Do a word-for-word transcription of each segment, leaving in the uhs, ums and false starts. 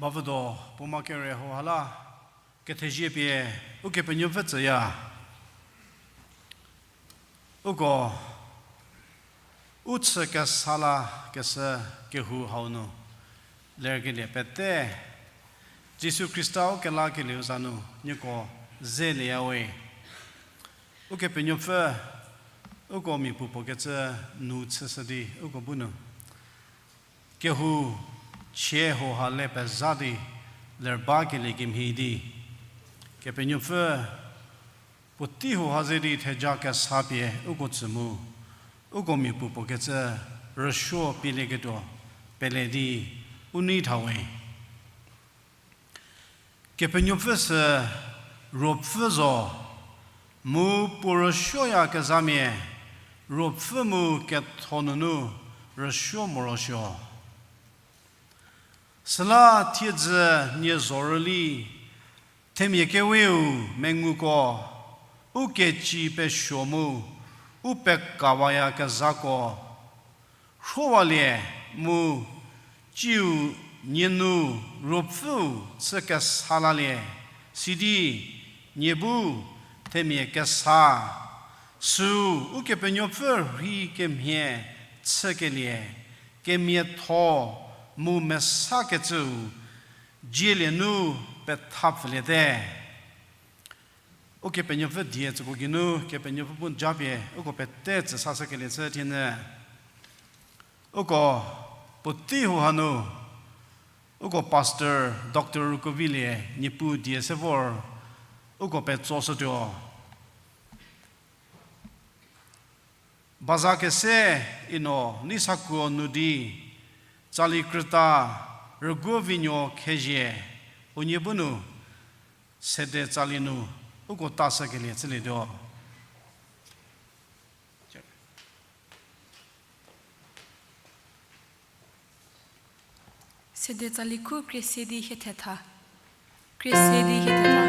Bavüdo puoma kere hauha la, kethezie pie Ukepenuopfü tsüya. Uko, u chü kesa la keshü kehou hau nu lerkelie pete, Jisu Khrista u kelakelieu za nu nieko zelieya we. Ukepenuopfü, uko mia puopuo kecü nu chüshü di uko bu nu kehou chie hauha le pezha di lerbakelie kemhie di, Kepenuopfü, puotei hauha ze di theja kesa pie uko tsü mu, uko mia puopuo kecü rüsuo pielieketuo pele di u nei tha we. Kepenuopfü sü Ruopfü zo, mu puo rüsuoyakezhamia Ruopfü mu ketho nunu rüsuo morosuo. Süla thiedzü nie zorüli, themia keweu menguko, u keci pesuo mu u pekawayakezhako, rhowalie mu ciu nie nu Ruopfüu chü kesa lalie, sidi nie bu themia kesa, süu Ukepenuopfü rhei kemhie chükelie, kemiatho mu mesakecüu dzielie nu pethapfüliete. Ukepenuopfü die tsüko geinu Kepenuopfü bu japie uko pete tsü sashükelie chü thienyü. Uko puotei hauha nu, uko Pastor Doctor Rukovilie Niepuu die se vor uko petsoshütuo. Baza kese Ino Neisakuo nu di, tsali krüta Rüguovinuo Khezhie, unie bu nu sede tsali nu uko tashükelie chülietuo. Sede tsali khu krie se di hie thetha. Krie se di hie thetha.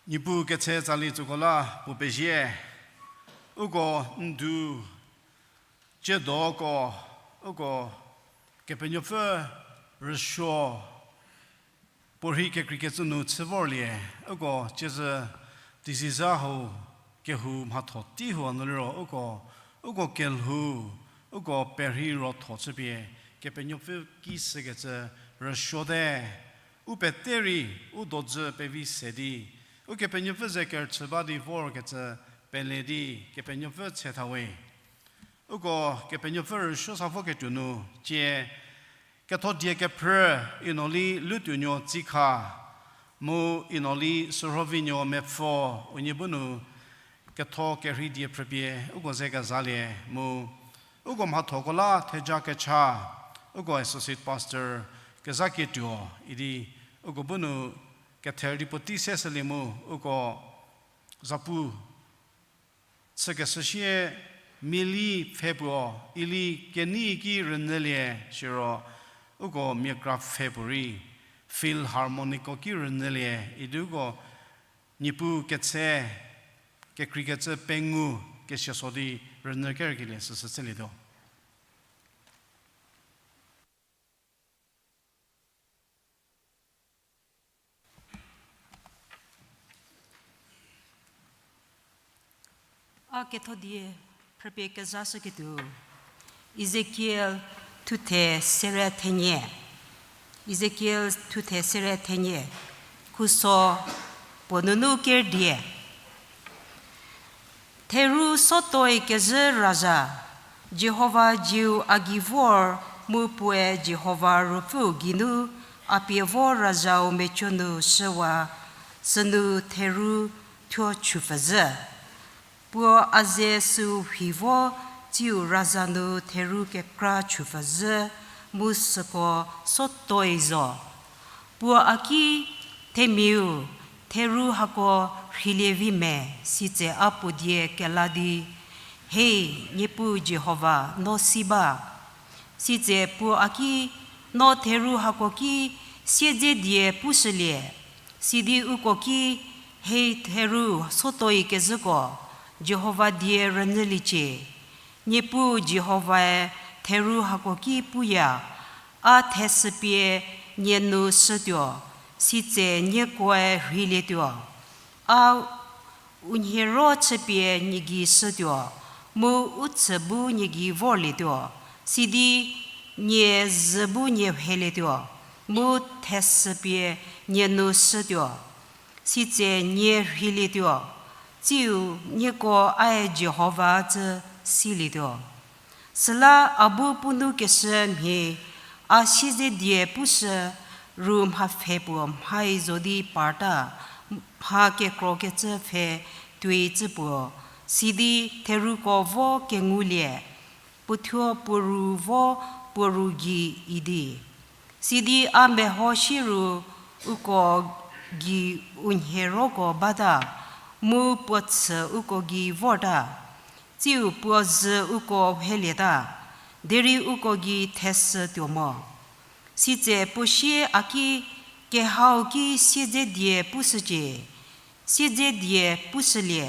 Niepuu ketse tsali tsüko la puo pezie. Uko ndu ciedoko, uko Kepenuopfü rüsuo puorhi kekreikecü nu chü vorlie, uko ciezü disease hau kehou mhatho tei hau nu liro, uko, uko kelhou, uko perhei rotho chüpie, Kepenuopfü ki shükecü rüsuote, u pete rei, u dojü pevi se di, Ukepenuopfü ze kerüchü ba di vorkecü pele di, Kepenuopfü tse thawe. Uko Kepenuopfü rüsuo sa voketuo nu, tie, ketho die kephrü, Inoli Lutuonuo Tsikha, mu Inoli Sürhovinuo Mepfo, unie bu nu, ketho kerhei die phrüpie, uko ze kezalie, mu, uko mhathoko la theja kecha, uko associate pastor, kezakietuo, idi, uko bu nu, kether di puotei se shülie mu, uko zapu chükeshü sie mili pfhe puo, ili kenei ki rünyülie siro, uko miakra pfhe puorei, philharmonic-ko ki rünyülie, idi uko Niepuu ketse, kekreikecü pengou, kesia so di rünyü kerkelie süsü chülietuo. A ketho die phrüpie kezashüketuo, Ezekiel thuthe sere thenie. Ezekiel thuthe sere thenie. Khuso puo nunu ker die. Theru sotoi kezhü razha, Jihova zieu a gei vor mu puoe Jihova Ruopfüu geinu a pie vo razhau meco nu shüwa, sünu theru thuo chupfüzhü. Puo a ze süu rhei vo tsiu razha nu theru kekra chupfüzhü mu süko sotoi zo. Puo a ki, Themiau, theru hako rheilie vi me, sitse a puo die kela di, Hei, Niepuu Jihova, no si ba. Sitse puo a ki, No theru hako ki siedze die pushülie, sidi uko ki, Hei theru sotoi kezhüko, Jihova die rünyüliecie. Niepuu Jihovae theru hako ki puya, A theshü pie nie nu shütuo, sitse niekoe rheilietuo. A u nhie ro chüpie nie gei shütuo, mu u chü bu nie gei vorlietuo, sidi nie zhü bu nie rheilietuo, mu theshü pie nie nu shütuo, sitse nie rheilietuo, tsiu nieko ae Jihova tsü silietuo. Süla a bu puo nu keshü mhie, a siedze die pushü, ru mha pfhe puo mhai zo di parta, mha kekrokecü pfhe tuoi cü puo, sidi theruko vo kengulie, puothuo puo ru vo puo ru gei idi. Sidi a meho shieru uko gei u nhie roko bata, mu puo chü uko gei vorta, tsiu puo zhü uko rheilieta, derei uko gei theshü tuo mo. Sitse puo sie a ki, Kehau ki siedze die pushücie, siedze die pushülie,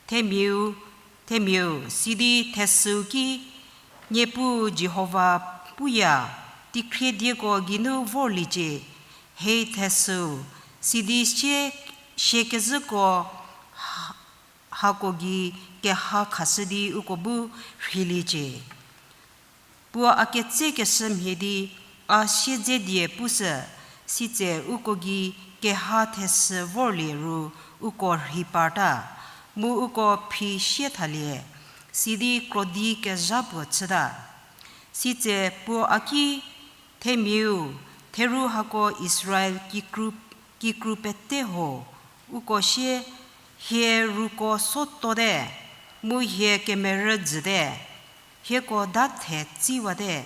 themiau, themiau, sidi theshüu ki, Niepuu Jihova puya, Teikhrie dieko geinu vorliecie, hei theshüu, sidi sie, sie kezhüko ha-, hako gei keha khashü di uko bu rheiliecie. Puo a ketsekeshü mhie di, a siedze die pushü, sitse uko gei keha theshü vorlie ru uko rhei parta, mu uko phi sie thalie, sidi krodi kezha puo chüta. Sitse puo a ki, Themiau, theru hako Israel kikru, kikru pete ho, uko sie, Hie ruko sotote, mu hie kemerü jüte, hieko dathe tsiwate.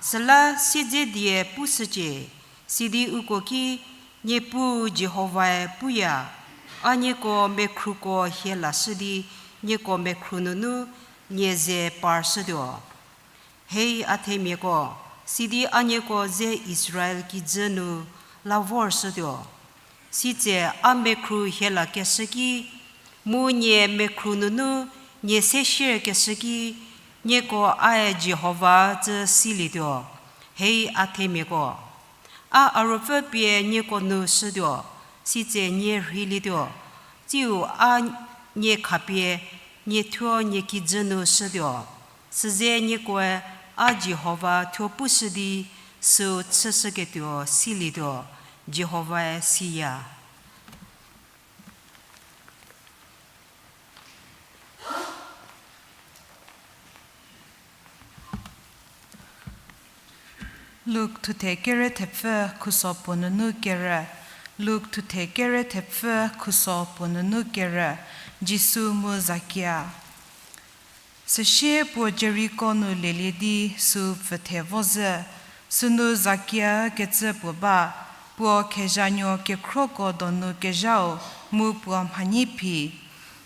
Süla siedze die pushücie, sidi uko ki, Niepuu Jihovae puya, A nieko mekhruko hie lashü di nieko mekhru nunu nie ze parshütuo. Hei a themiako, sidi a nieko ze Israel kijü nu la vorshütuo. Sitse a mekhru hielakeshü ki, mu nie mekhru nunu nie se shierkeshü ki, nieko ae Jihova tsü silietuo, hei a themiako. A a ruopfü pie nieko nu shütuo, sitse nie rheilietuo, tsiu a nie khapie nie thuo nie kijü nu shütuo. Süze niekoe a Jihova thuo pushü di süu chüshüketuo silietuo, Jihovae siya. Luk thuthe kere thepfü khuso puo nunu kere. Luk thuthe kere thepfü khuso puo nunu kere. Jisu mu Zakia. Süsie puo Jeriko nu lelie di süu pfüthe vo zhü. Sünu Zakia kecü puo ba, puo khezhanuo kekhroko donu kezhau mu puo mhanyi phi.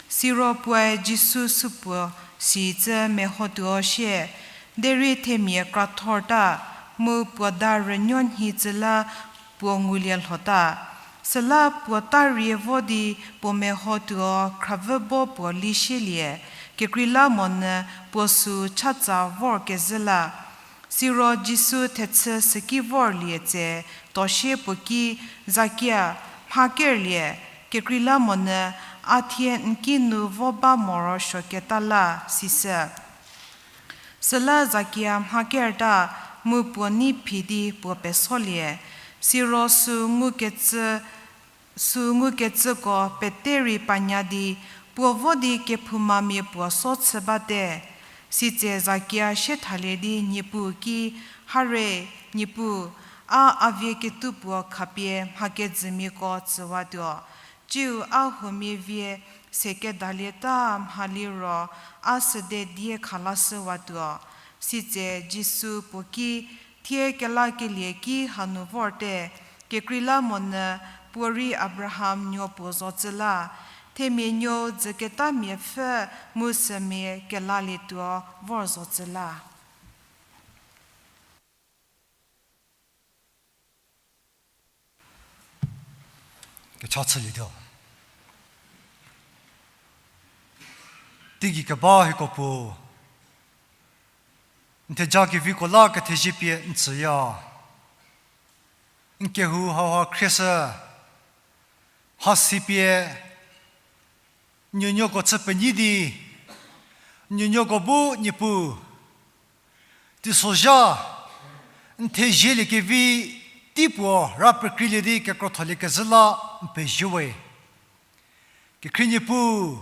Siro puoe Jisu supuo si tsü mehotuo shie, derei themia krathorta, mu puo da rünuo nhi tsü la puo ngulie lhota. Süla puo ta rie vo di puo mehotuo khravü bo puo lishielie, kekreilamonyü puo süu chatsa vorkezhü la. Siro Jisu thechü süki vorlie tse, tuosie puo ki, Zakia, mha kerlie, kekreilamonyü a thie n ki nu vo ba morosuoketa la, sisü. Süla Zakia mha kerta, mu puo nei phi di puo pesolie. Siro süu ngukecü, süu ngukecüko pete rei panya di, puo vo di kephoumamia puo so chü bate. Sitse Zakia sie thalie di Niepuu ki, Hare, Niepuu, a a vie ketuo puo khapie mha kejümiako tsüwatuo. Tsiu a huomia vie se kedalieta mhaliro a süde die khalashüwatuo. Sitse Jisu puo ki, Thie kelakelie ki hanu vorte, kekreilamonyü puorei Abraham nuo puo zo tsü la. Themia nuou dzüketa miapfü mu sümia kelalietuo vor zo tsü la. Kecha chülietuo. Teigei keba hieko Puo, n theja keviko la kethezie pie n tsüya. N kehou hauha khrieshü, hasi pie, n nuonuoko chü penyi di, n nuonuoko bu Niepuu, teisozha, n thezielie kevi tei puo ra pekreilie di kekrotholie kezhü la n pezie we. Kekhrie Niepuu,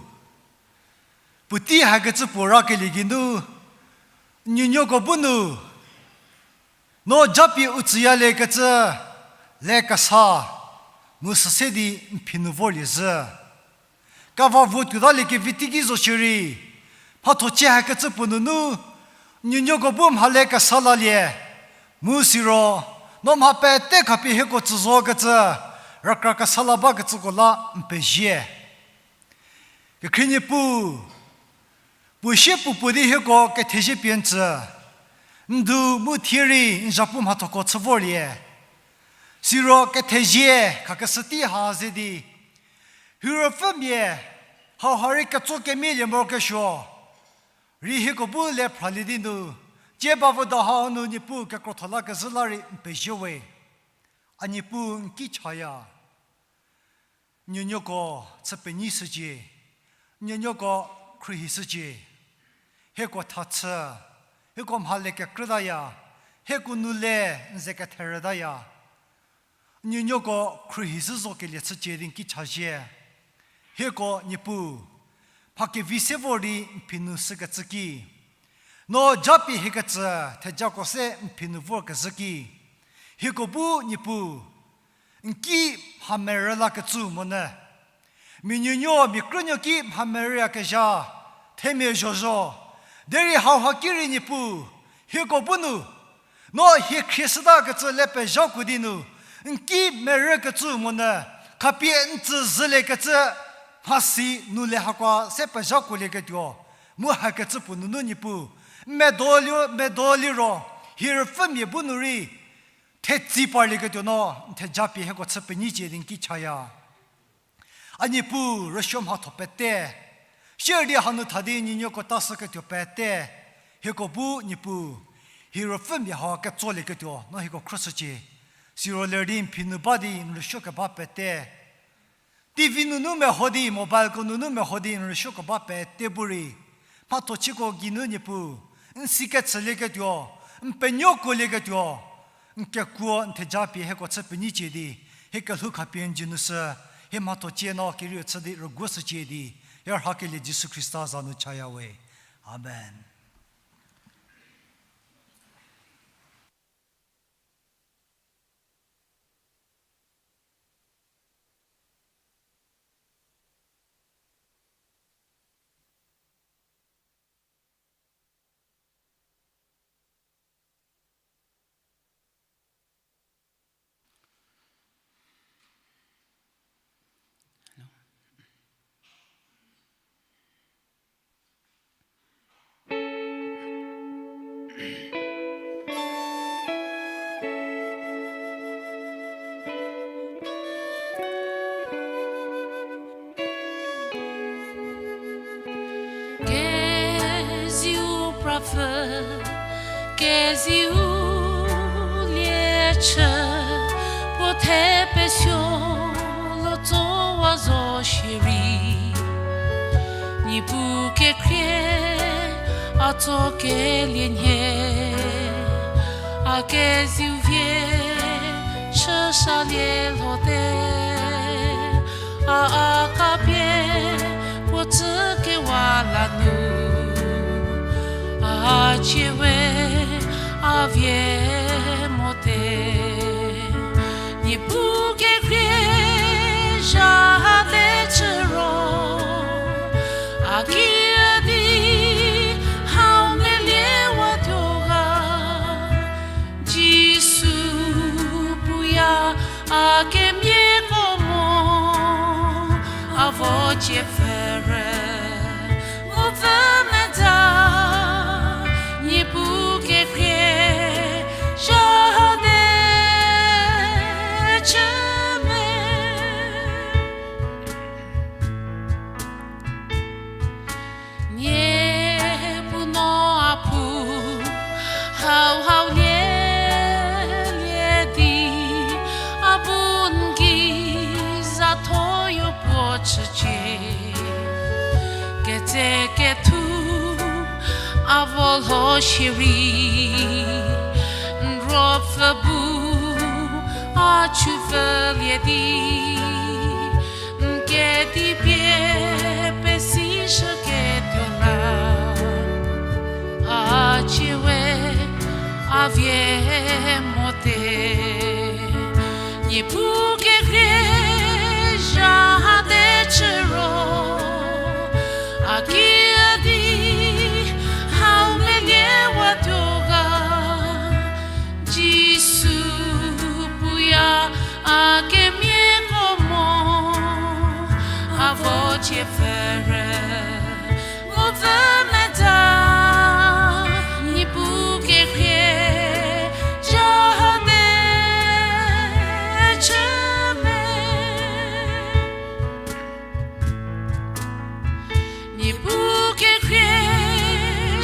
puotei hakecü puo rakelie geinu, n nuonuoko bu nu, no japie u tsüyaliekecü, le kesa, mu süse di n phi nu vorlie zhü. Kava vo tuotalie kevi teiki zo shierei, mhathochie hakecü puo nunu, n nuonuoko bu mha le kesa lalie, mu siro, no mha pete khapie hieko tsü zokecü, rükra kesa la bakecüko la n pezie. Kekhrie Niepuu, puo sie puo puo di hieko kethezie pie n tsü, n du mu thie rei n zhapu mhathoko chü vorlie. Siro kethezie khakeshü tei ha ze di, hie ruopfümia, hauha rei ketso kemielie morokesuo rei hieko bu le phralie di nu, tie ba vo da hau nu Niepuu kekrotho la kezhü la rei n pezie we. A Niepuu n ki chaya. N nuonuoko chü penyi shücie, n nuonuoko khruohi shücie. Hieko thachü, hieko mha le kekrütaya, hieko nu le n ze ketherütaya. N nuonuoko khruohi zhü zo kelie chücie di n ki chazie. Hieko Niepuu, mha kevi se vor di n phi nu shükecü ki, no japie hiekecü thejako se n phi nu vorkezhü ki, hieko bu Niepuu, n ki mha merü lakecü monyü, mia nuonuo mia krünuo ki mha merüyakezha, themia zhozho, derei hauha ki rei Niepuu, hieko bu nu, no hie khrie shütakecü le pezhakuo di nu, n ki merükecü monyü, khapie n tsü zhüliekecü, mhasi nu le hakoa se pezhakuolieketuo, mu hakecü puo nunu Niepuu, medo li, medo liro, hie ruopfümia bu nu rei, thetsei parlieketuo no, n theja pie hieko chü penyicie di n ki chaya. A Niepuu, rüsuo mhatho pete, sier di hanu tha di n nuoko ta shüketuo pete, hieko bu Niepuu, hie ruopfümia ha ketsolieketuo no hieko khruoshücie. Siro ler di n phi nu ba di n rüsuo keba pete, T V nunu meho di, mobileko nunu meho di n rüsuo keba pete bu rei, mhathochieko geinu Niepuu, n si kechülieketuo, n penuokuolieketuo, n kekuo n theja pie hieko chü penyicie di, hie kelhou khapie n dzie nu shü, hie mhathochie no kerieu chü di rüguoshücie di, hie rhakelie Jisu Khrista za nu chaya we. Amen. Keziu prapfü, keziu liechü, puo the pesuo lo tsowa zo shierei. Niepuu kekhrie a tsokelie nhie, a keziu vie chüsalie lhote, a, a kapie puo tsükewa la nu, a cie we a vie mote. Niepuu kekhrie zha ha te chü ro, a ki di hau meliewa tuo ga. Jisu puya a kemiako mo, a vo cie pfürü, mu pfü meta, Niepuu kekhrie zha ha te chü me. Niepuu no a pu, hau hau lie, lie di, a bu n gei za tho yo puo chücie. Ketse kethu a vo lho shierei, n ruopfü bu a chupfülie di, n kedipie pesishüketuo la, a cie we a vie mote. Niepuu kekhrie zha ha te chü ro, a ki di hau meliewa tuo ga. Jisu puya a kemiako mo, a vo cie pfürü, mu pfü meta, Niepuu kekhrie zha ha te chü me. Niepuu kekhrie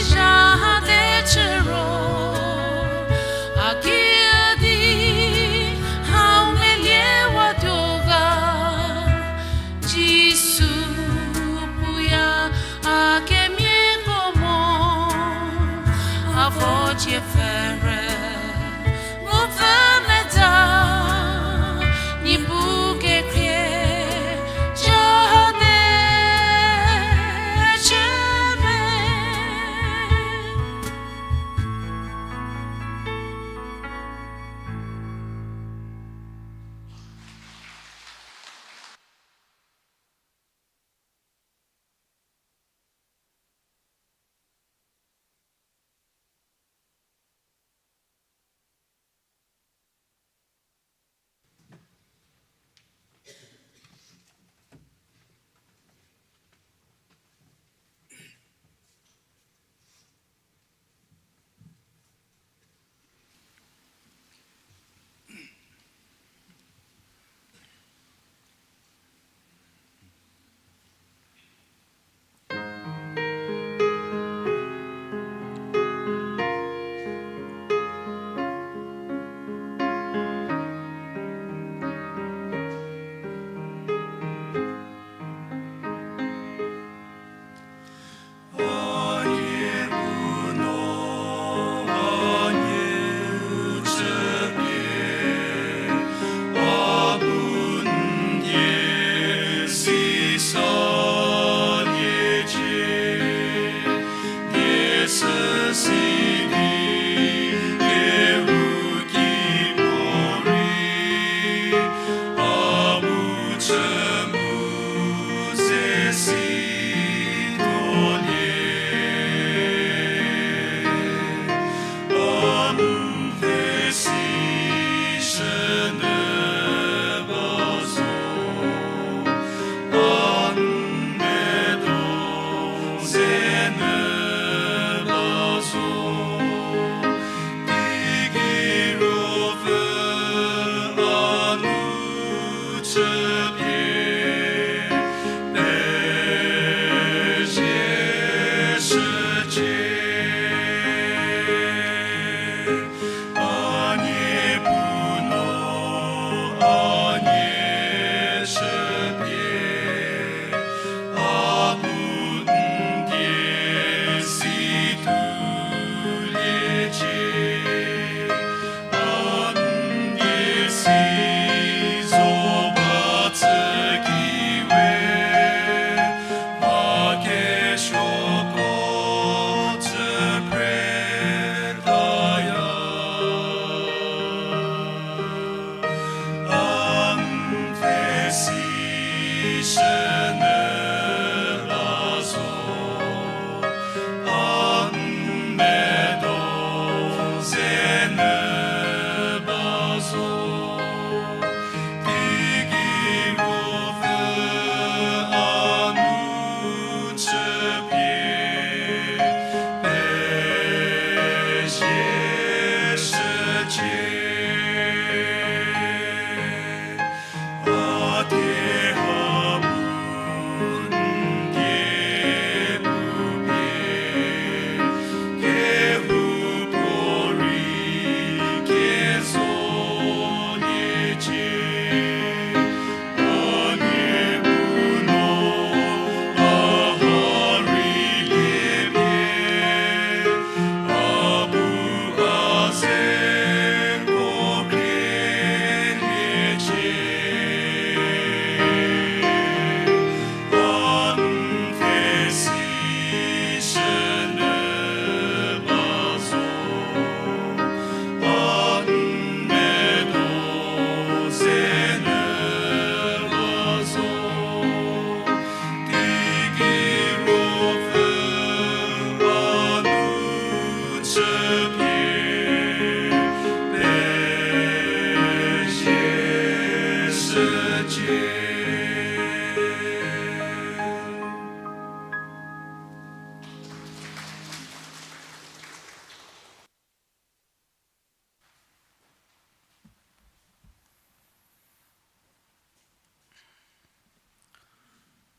zha ha te chü ro, a ki di hau meliewa tuo ga. Jisu pu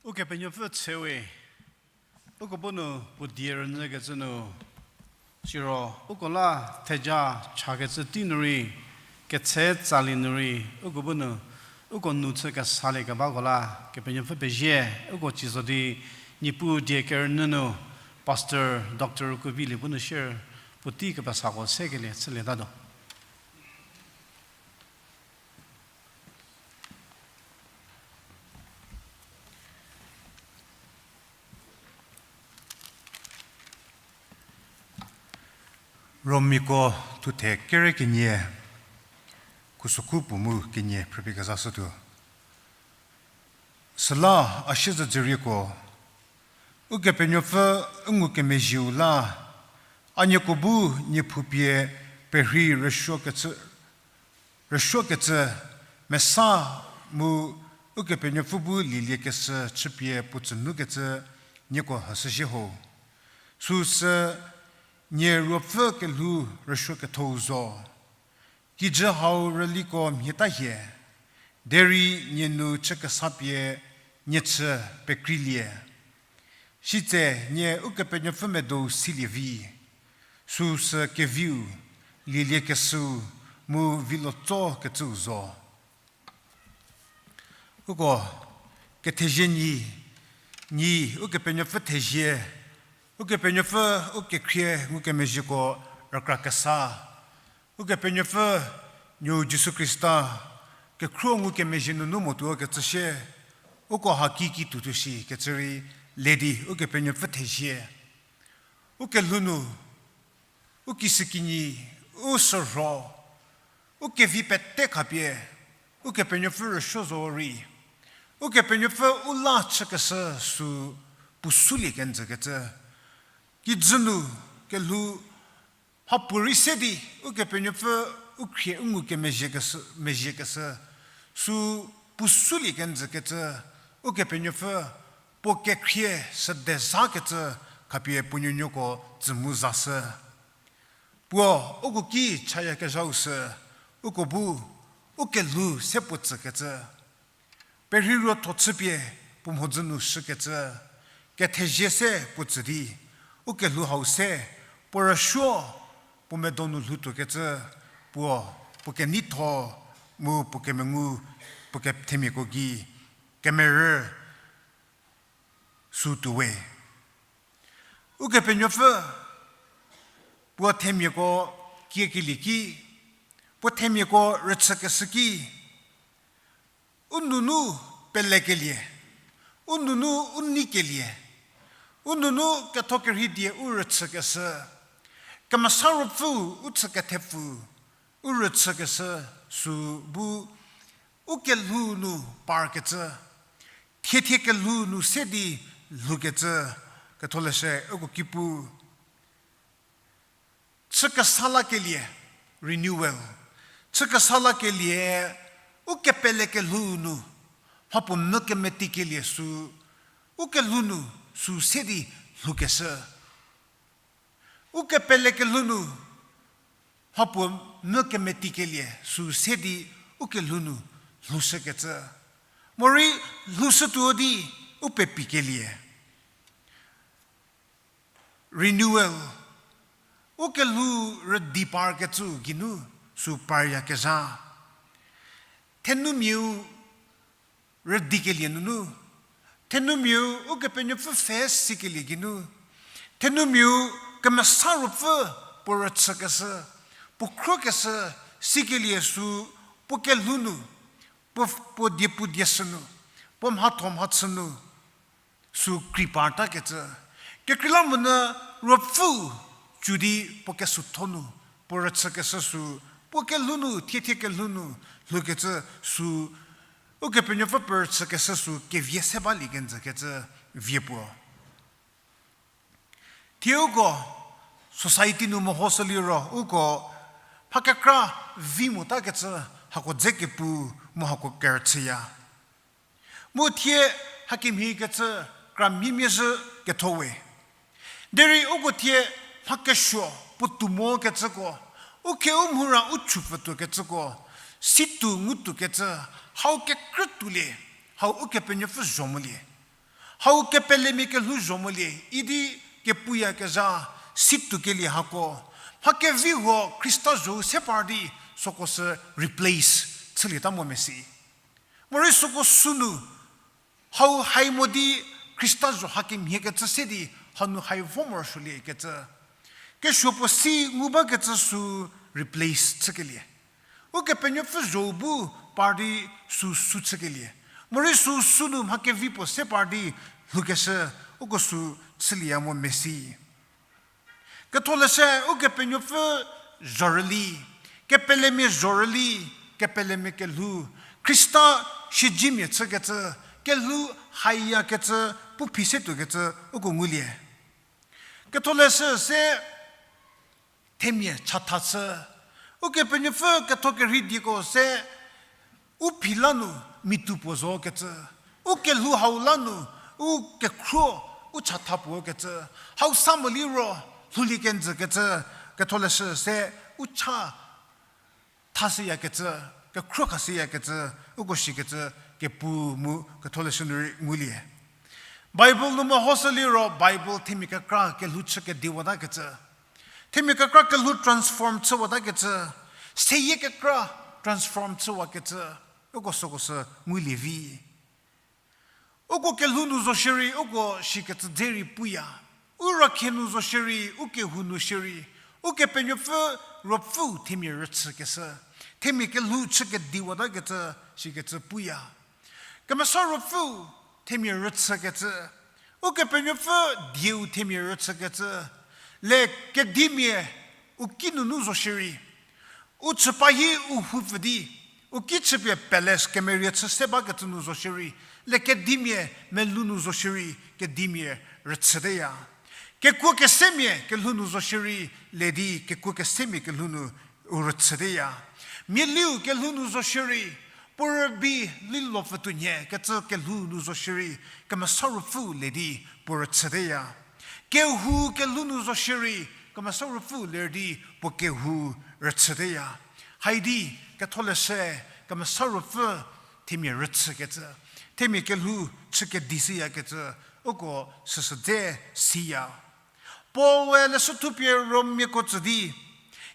Ukepenuopfü chüwe, uko bu nu puo die rünyükecü nu, siro uko la theja chakecü tei nu rei, ketse tsali nu rei, uko bu nu, uko nu chü kesalie kebako la, Kepenuopfü pezie, uko cizo di, Niepuu die kerünyü nu, Pastor Doctor Kubilie bu nu share, puotei kepesako sekelie chülietatuo. Romiako thuthe kere kenie, khusokhu puo mu kenie phrüpie kezashütuo. Süla a siezedzürieko, Ukepenuopfü u ngukemezhieu la, a nieko bu niephupie perhei rüsuokecü, rüsuokecü, mesa mu Ukepenuopfü bu lieliekeshü chüpie puo tsünukecü nieko hüshüzhie ho. Süsü nie ruopfü kelhou rüsuokethou zo. Kijü hau rüliko mhie ta hie, derei nie nu chü kesa pie nie chü pekreilie. Sitse nie Ukepenuopfü medou silie vi, süsü keviu, lieliekeshüu, mu vilo tsokecüu zo. Uko, kethezie nyi, nyi, Ukepenuopfü thezie, Ukepenuopfü u kekhrie ngukemezhieko rükra kesa, Ukepenuopfü nuou Jisu Khrista kekhruo ngukemezhie nunu motuo kecü sie, uko haki ki tuotuo shi kecü rei le di Ukepenuopfü thezie. U kelhou nu, u kishükinyi, u sürho, u kevi pete khapie, Ukepenuopfü rüsuo zo rei, Ukepenuopfü u la chükeshü sü puo sulie kenjükecü. Kijü nu kelhou mhapuorei se di, Ukepenuopfü u khrie u ngukemezhie keshü, mezhiekeshü, sü puo sulie kenjükecü, Ukepenuopfü puo kekhrie sede zakecü khapie puo nuonuoko tsü mu zashü. Puo uko ki chayakezhau sü, uko bu, u kelhou se puo tsükecü. Perhei ruotho chüpie puo mhodzü nu shükecü, kethezie se puo tsü di, u kelhou hau se, puo rüsuo, puo medo nu lhoutuokecü, puo, puo keneitho, mu puo kemengu, puo kethemiako gei, kemerü, sü tuowe. Ukepenuopfü, puo themiako kiekelie ki, puo themiako rüchükeshü ki, u nunu pelekelie, u nunu u neikelie, u nunu ketho kerhei die u rüchükeshü, Kemesa Ruopfüu u chükethepfü u rüchükeshü sü bu u kelhou nu parkecü, Thiethie kelhou nu se di lhoukecü, Ketholeshü uko ki pu. Chü kesa lakelie, renewal. Chü kesa lakelie, u kepele kelhou nu, mhapuo mvü kemetikelie sü, u kelhou nu sü se di lhoukeshü. U kepele kelhou nu, mhapuo mvü kemetikelie sü se di u kelhou nu lhoushükecü. Morei lhoushütuo di u pepikelie. Renewal. U kelhou rüdi parkecü geinu sü paryakezha. Thenumiau rüdikelie nunu, thenumiau Ukepenuopfü pfhe sikelie geinu, thenumiau Kemesa Ruopfü puo rüchükeshü, puo khrokeshü sikelie sü puo kelhou nu, puo, puo diepu dieshü nu, puo mhatho mhachü nu, sü kri partakecü. Kekreilamonyü Ruopfü cü di puo kesutho nu, puo rüchükeshü sü, puo kelhou nu, thiethie kelhou nu, lhoukecü sü, Ukepenuopfü puo rüchükeshü sü, kevie se balie kenjükecü vie puo. Thie uko society nu mehoshü liro, uko mha kekra vi motakecü hako dze kepu mu hako kerüchüya. Mu thie hakemhiekecü kramhiemia zhü ketho we. Derei uko thie mha kesuo puotou mokecüko, u khe u mhura u chupfü tuokecüko, situ ngutuokecü, hau kekrütuolie, hau Ukepenuopfü zho molie. Hau kepelemia kelhou zho molie, idi kepuyakezha, situokelie hako. Mha kevi huo Khrista zho se par di süko sü replace chülieta mo mesi. Morei süko sünu, hau hai mo di Khrista zho hakemhiekecü se di hanu hai vo morosuoliekecü. Kesuo puo si ngu bakecü sü replace chükelie. Ukepenuopfü zho bu par di sü sü chükelie. Morei sü sünu mha kevi puo se par di lhoukeshü uko sü chülieya mo mesi. Ketholeshü Ukepenuopfü zhorüli, kepelemia zhorüli, kepelemia kelhou, Khrista siedzemia chükecü, kelhou haiyakecü, pu phi se tuokecü uko ngulie. Ketholeshü se themia chatha chü. Ukepenuopfü ketho kerhei dieko se u phi la nu mitu puo zokecü. U kelhou hau la nu u kekhruo u chatha puo kecü. Hau sa mo liro lhoulie kenjükecü. Ketholeshü se u cha thashüyakecü, kekhruo khashüyakecü, uko shikecü kepu mu Ketholeshü nu rei ngulie. Bible nu mehoshü liro Bible themia kekra kelhou chü kediwatakecü. Themia kekra kelhou transform chüwatakecü. Seyie kekra transform chüwakecü. Uko süko sü ngulie vi. Uko kelhou nu zo shierei, uko shikecü dze rei puya. U rakhie nu zo shierei, u kehou nu shierei, Ukepenuopfü Ruopfüu themia rüchükeshü, themia kelhou chü kediwatakecü, shikecü puya. Kemesa Ruopfüu themia rüchükecü, Ukepenuopfü dieu themia rüchükecü, le kedimia u ki nunu zo shierei, u chüpa hi u houpfü di, u ki chüpie palace kemerie chü se bakecü nu zo shierei, le kedimia melou nu zo shierei, kedimia rüchüteya. Kekuo kesemia kelhou nu zo shierei, le di kekuo kesemia kelhou nu u rüchüteya. Mialiu kelhou nu zo shierei, puo rübei lilopfü tuonhie kecü kelhou nu zo shierei, Kemesa Ruopfüu le di puo rüchüteya. Kehou kelhou nu zo shierei, Kemesa Ruopfüu ler di puo kehou rüchüteya. Haidi Ketholeshü Kemesa Ruopfü themia rüchükecü, themia kelhou chü kedishüyakecü, uko süsü dze siya. Paul-e leshü thupie Rommiako tsü di,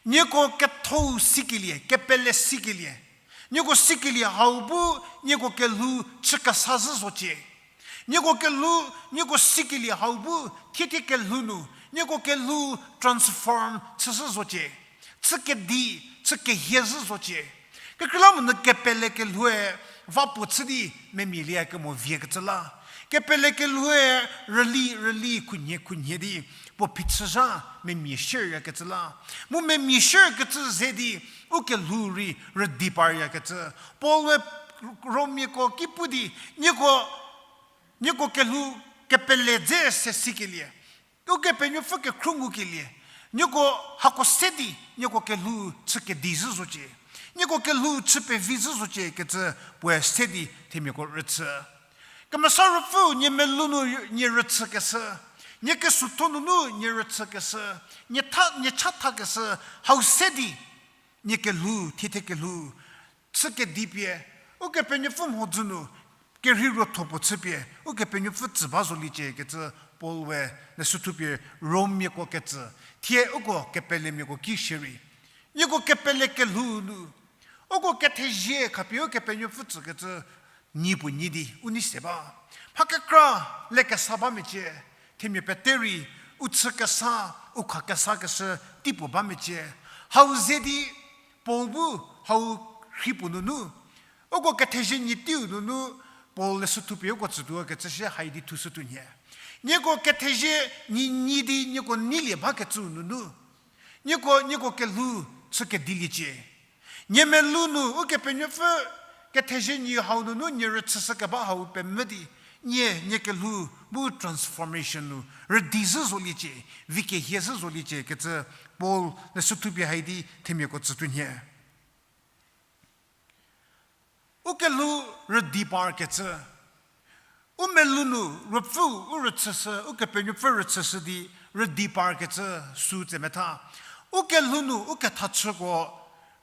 nieko kethou sikelie, kepele sikelie, nieko sikelie hau bu nieko kelhou chü kesa zhü zocie. Nieko kelhou, nieko sikelie hau bu thietie kelhou nu nieko kelhou transform chüshü zocie. Chü kedi, chü kehie zhü zocie. Kekreilamonyü kepele kelhoue va puo chü di memia liya kemo viekecü la. Kepele kelhoue rüli rüli khunhie khunhie di puo phichü zha memia shierkecü la. Mu memia shierkecü ze di u kelhou rei rüdi paryakecü. Paul-e Rommiako ki pu di, nieko Nieko kelhou kepele dze se sikelie, Ukepenuopfü kekhruohi ngukelie, nieko hako se di nieko kelhou chü kedi zhü zocie, nieko kelhou chü pevi zhü zocie kecü puoe se di themiako rüchü. Kemesa Ruopfü nie melou nu nie rüchükeshü, nie kesutho nunu nie rüchükeshü, nie tha, nie chathakeshü, hau se di nie kelhou, thiethie kelhou chü kedi pie, Ukepenuopfü mhodzü nu kerhei ruotho puo chüpie Ukepenuopfü tsü ba zoliecie kecü Paul we leshü thupie Rommiako ketsü, thie uko kepelemiako ki shierei, nieko kepele kelhou nu, uko kethezie khapie Ukepenuopfü tsükecü nyi puo nyi di u nei se ba. Mha kekra lekesa ba mecie, themia pete rei u chü kesa, u kha kesakeshü teipuo ba mecie. Hau ze di Paul bu hau rhi puo nunu, uko kethezie nyi teiu nunu, Paul leshü thupie uko tsütuo kecü shie hai di thushütuo nhie. Nieko kethezie nyi nyi di nieko neilie bakecüu nunu, nieko, nieko kelhou chü kediliecie. Nie melou nu Ukepenuopfü kethezie nyi hau nunu nie rüchüshü keba hau pemvü di, nie, nie kelhou bu transformation nu rüdi zhü zoliecie, vi kehie zhü zoliecie kecü Paul leshü thupie hai di themiako tsütuo nhie. U kelhou rüdi parkecü, u melou nu Ruopfü u rüchüshü, Ukepenuopfü rüchüshü di rüdi parkecü sü tse metha. U kelhou nu u kethachüko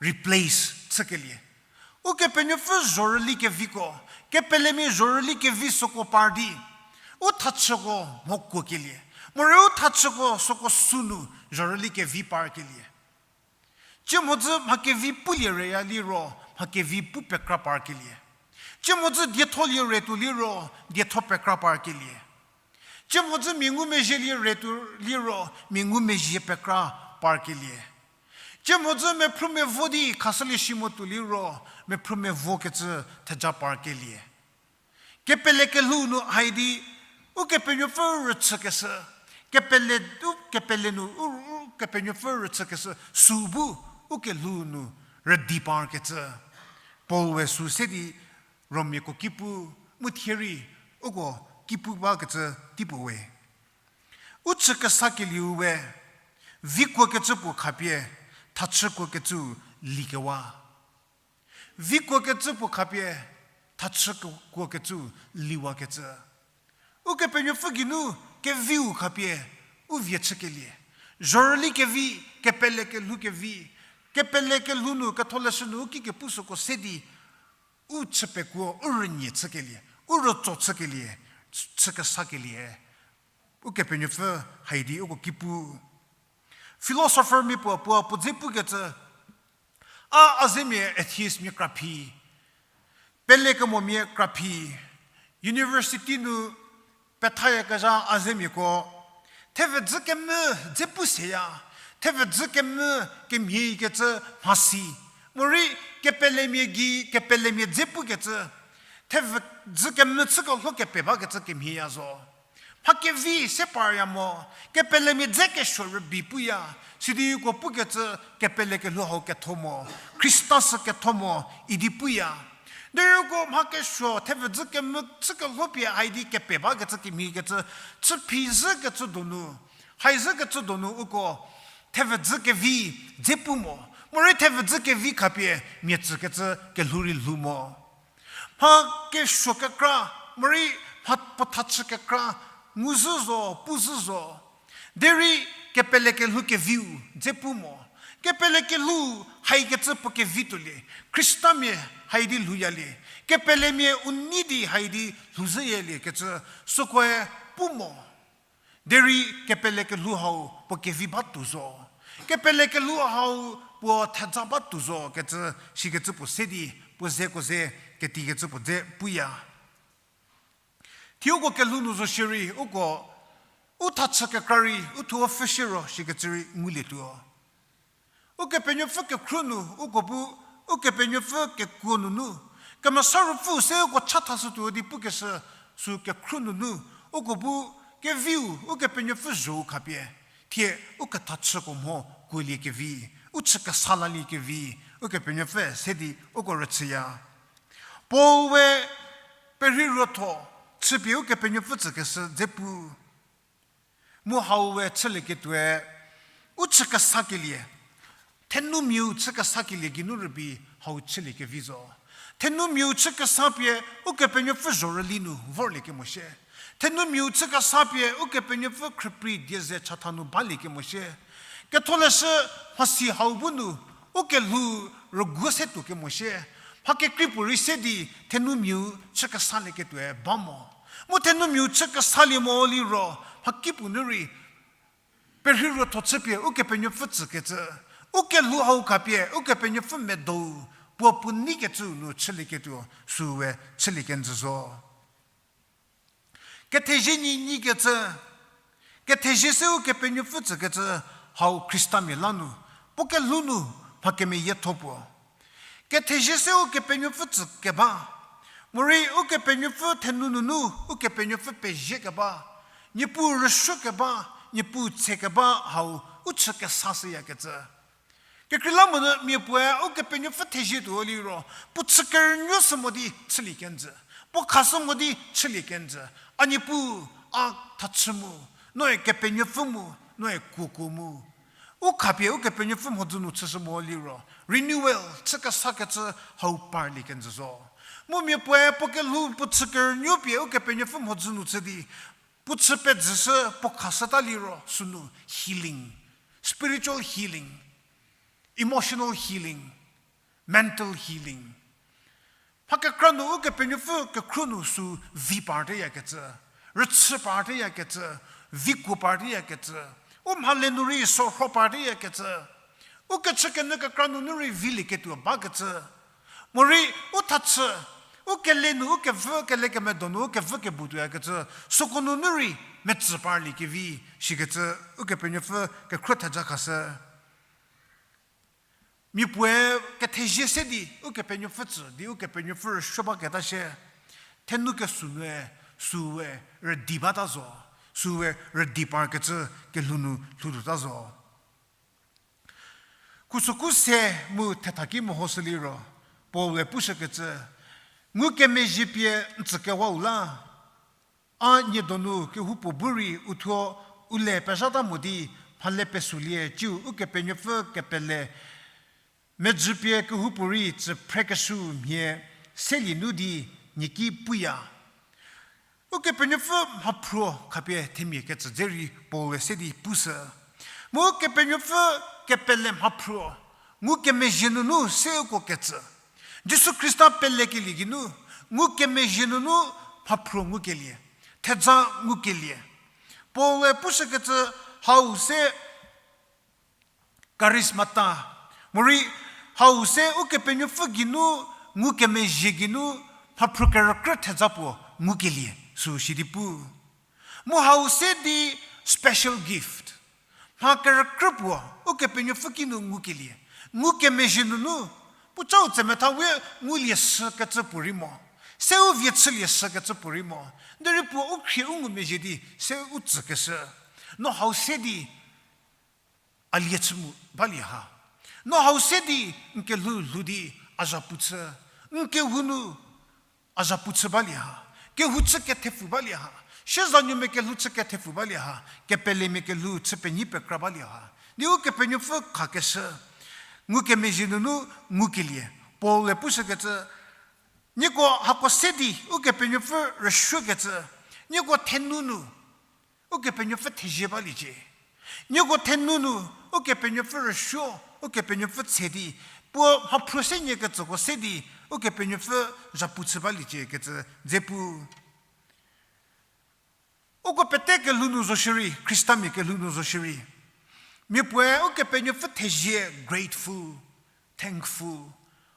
replace chükelie, Ukepenuopfü zhorüli keviko, kepelemia zhorüli kevi süko par di, u thachüko mho kuokelie, morei u thachüko süko sü nu zhorüli kevi parkelie. Tsie mhodzü mha kevi pulie reya liro, mha kevi pu pekra parkelie. Tsie mhodzü dietholie retuo liro, dietho pekra parkelie. Tsie mhodzü mia ngumezhielie retuo liro, mia ngumezhie pekra parkelie. Tsie mhodzü mephrü mevo di khashülie shi motuo liro, mephrü mevokecü theja parkelie. Kepele kelhou nu hai di, Ukepenuopfü rüchükeshü, kepele, u kepele nu, u, Ukepenuopfü rüchükeshü sü bu, u kelhou nu rüdi parkecü. Paul we sü se di Rommiako ki pu, mu thie rei, uko ki pu bakecü teipuo we. U chü kesakelieu we, vi kuokecü puo khapie, thachü kuokecü likewa. Vi kuokecü puo khapie, thachü kuokecü liwakecü. Ukepenuopfü geinu keviu khapie, u vie chükelie. Zhorüli kevi, kepele kelhou kevi, kepele kelhou nu ketholeshü nu u ki kepu süko se di, u chü pekuo, u rünie chükelie, u rütso chükelie, chü kesakelie. Ukepenuopfü hai di uko ki pu. Philosopher mia puo, puo, puo dze pukecü, a, a zemia atheist mia kraphi, pelekemomia kraphi, university nu pethayakezha a zemiako, thevüdzü kemvü dze pu seya, thevüdzü kemvü kemhiekecü mhasi, morei kepelemia gei, kepelemia dze pukecü, thevüdzü kemvü chükelho kepe bakecü kemhieya zo. Mha kevi se parya mo, kepelemia dze kesuo rübei puya, sidi uko pukecü kepele kelhou hau ketho mo, Khrista sü ketho mo, idi puya. Derei uko mha kesuo thevüdzü kemvü chükelho pie hai di kepe bakecü kemhiekecü, chüphi zhükecü donu, hai zhükecü donu uko thevüdzü kevi dze pu mo, morei thevüdzü kevi khapie mia tsükecü kelhou rei lhou mo. Mha kesuo kekra, morei mha puo thachü kekra, nguzhü zo, puzhü zo. Derei kepele kelhou keviu dze pu mo. Kepele kelhou haikecü puo kevi tuolie, Khristamia hai di lhouyalie, kepelemia u nei di hai di lhouzhüyalie kecü sükoe pu mo. Derei kepele kelhou hau puo kevi ba tuo zo, kepele kelhou hau puo theja ba tuo zo kecü, sikecü puo se di, puo zeko ze, ketikecü puo dze puya. Thie uko kelhou nu zo shierei, uko, u thachü kekra rei, u thuo pfhüshie ro shikecü rei ngulietuo. Ukepenuopfü kekhruo nu, uko bu, Ukepenuopfü kekuo nunu, Kemesa Ruopfü se uko chathashütuo di pukeshü, sü kekhruo nunu, uko bu, keviu, Ukepenuopfü zho-u khapie, thie, u kethachüko mho kuolie kevi, u chü kesa lalie kevi, Ukepenuopfü se di, uko rüchüya. Paul we perhei ruotho, chüpie Ukepenuopfü tsükeshü dze pu. Mu hau we chülieketuoe, u chü kesakelie, thenumiau chü kesakelie geinu rübei hau chülie kevi zo. Thenumiau chü kesa pie Ukepenuopfü zhorüli nu vorlie kemosie. Thenumiau chü kesa pie Ukepenuopfü khrüprei die ze chatha nu balie kemosie. Ketholeshü mhasi hau bu nu, u kelhou rügu se tuo kemosie. Mha kekrei puorei se di thenumiau chü kesalieketuoe ba mo. Mu thenumiau chü kesalie mo liro, mhakipuo nu rei, perhei ruotho chüpie Ukepenuopfü tsükecü, u kelhou hau khapie Ukepenuopfü medou, puo puo neikecüu nu chülieketuo, süu we chülie kenjü zo. Kethezie nyi neikecü, kethezie se Ukepenuopfü tsükecü hau Khristamia la nu, puo kelhou nu mha kemeyietho puo. Kethezie se Ukepenuopfü tsü keba, morei Ukepenuopfü thenu nunu Ukepenuopfü pezie keba, Niepuu rüsuo keba, Niepuu tse keba hau u chü kesa shüyakecü. Kekreilamonyü mia puoe Ukepenuopfü thezie tuo liro, puo chü kerünuo shü mo di chülie kenjü, puo khashü mo di chülie kenjü, a Niepuu, a thachü mu, noe Kepenuopfü mu, noe kuokuo mu. U khapie Ukepenuopfü mhodzü nu chüshü mo liro, renewal, chü kesakecü hau parlie kenjü zo. Mu mia puoe puo kelhou puo chü kerünuo pie Ukepenuopfü mhodzü nu chü di, puo chü pezhüshü puo khashüta liro sünu healing, spiritual healing, emotional healing, mental healing. Mha kekra nu Ukepenuopfü kekhro nu sü vi parteyakecü, rüchü parteyakecü, vikuo parteyakecü, u mhale nu rei sorho parteyakecü, u kechükenyü kekra nunu rei vilieketuo bakecü, morei u thachü, u kele nu, u kevü, kele kemedo nu, u kevü kebu tuoyakecü, süko nunu rei metsü parlie kevi, shikecü, Ukepenuopfü kekhro theja khashü. Mia puoe kethezie se di Ukepenuopfü tsü di Ukepenuopfü rüsuo baketa shie, thenu kesü nue, süu we rüdi bata zo, süu we rüdi parkecü kelhou nu lhoutuota zo. Khusüku se mu thethaki mehoshü liro, Paul-e pushükecü, ngukemezhie pie n tsükewau la, a nie donu kehoupuo bu rei uthuo u le pezhata mo di, mhale pesülie ciu Ukepenuopfü kepele mejü pie kehoupuorei tsü phrekeshüu mhie selie nu di nieki puya. Ukepenuopfü mhaphruo khapie themia kecü dze rei Paul-e se di pushü. Mu Ukepenuopfü kepele mhaphruo, ngukemezhie nunu se uko kecü. Jisu Khrista pelekelie geinu, ngukemezhie nunu mhaphruo ngukelie, theja ngukelie. Paul-e pushükecü hau se charismata, morei hau se Ukepenuopfü geinu, ngukemezhie geinu, mhaphruo kerükrü theja puo ngukelie, sü sidi pu. Mu hau se di special gift. Mha kerükrü puo Ukepenuopfü kinu ngukelie, ngukemezhie nunu, puocau tsemetha we ngulie shükecü puorei mo, se u vie chülie shükecü puorei mo, derei puo u khrie u ngumezhie di se u tsükeshü. No hau se di a lie chü mu balie ha. No hau se di n kelhou lhou di a zhapu chü, n kehou nu a zhapu chü balie ha. Kehou chü kethepfu balie ha. Siezanuomia kelhou chü kethepfu balie ha. Kepelemia kelhou chü penyi pekra balie ha. Di Ukepenuopfü khakeshü, ngukemezhie nunu ngukelie. Paul-e pushükecü, nieko hako se di Ukepenuopfü rüsuokecü, nieko thenu nu Ukepenuopfü thezie baliecie. Nieko thenu nu Ukepenuopfü rüsuo, Ukepenuopfü tse di, puo mhaphruo se nie kecüko se di, Ukepenuopfü zhapu chü baliecie kecü dze pu. Uko pete kelhou nu zo shierei, Khristamia kelhou nu zo shierei, mia puoe Ukepenuopfü thezie, grateful, thankful.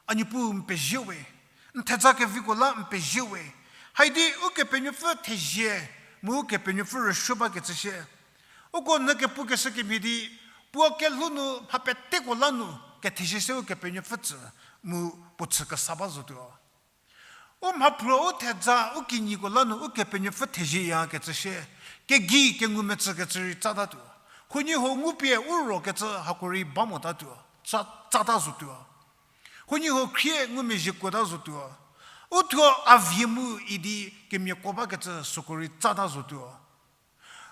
A Niepuu n pezie we, n theja keviko la n pezie we. Haidi Ukepenuopfü thezie, mu Ukepenuopfü rüsuo bakecü shie. Uko nyü kepukeshü kemhie di, puo kelhou nu mha peteko la nu kethezie se Ukepenuopfü tsü, mu puo chü kesa ba zotuo. U mhaphruo u theja u kinyiko la nu Ukepenuopfü thezieyakecü shie, kegei kengumetsükecü rei tsatatuo. Huoniehuo ngupie u rokecü hako rei ba motatuo, tsa-, tsata zotuo. Huoniehuo khrie ngumezhie kuota zotuo. U thuo a vie mu idi kemiako bakecü süko rei tsata zotuo.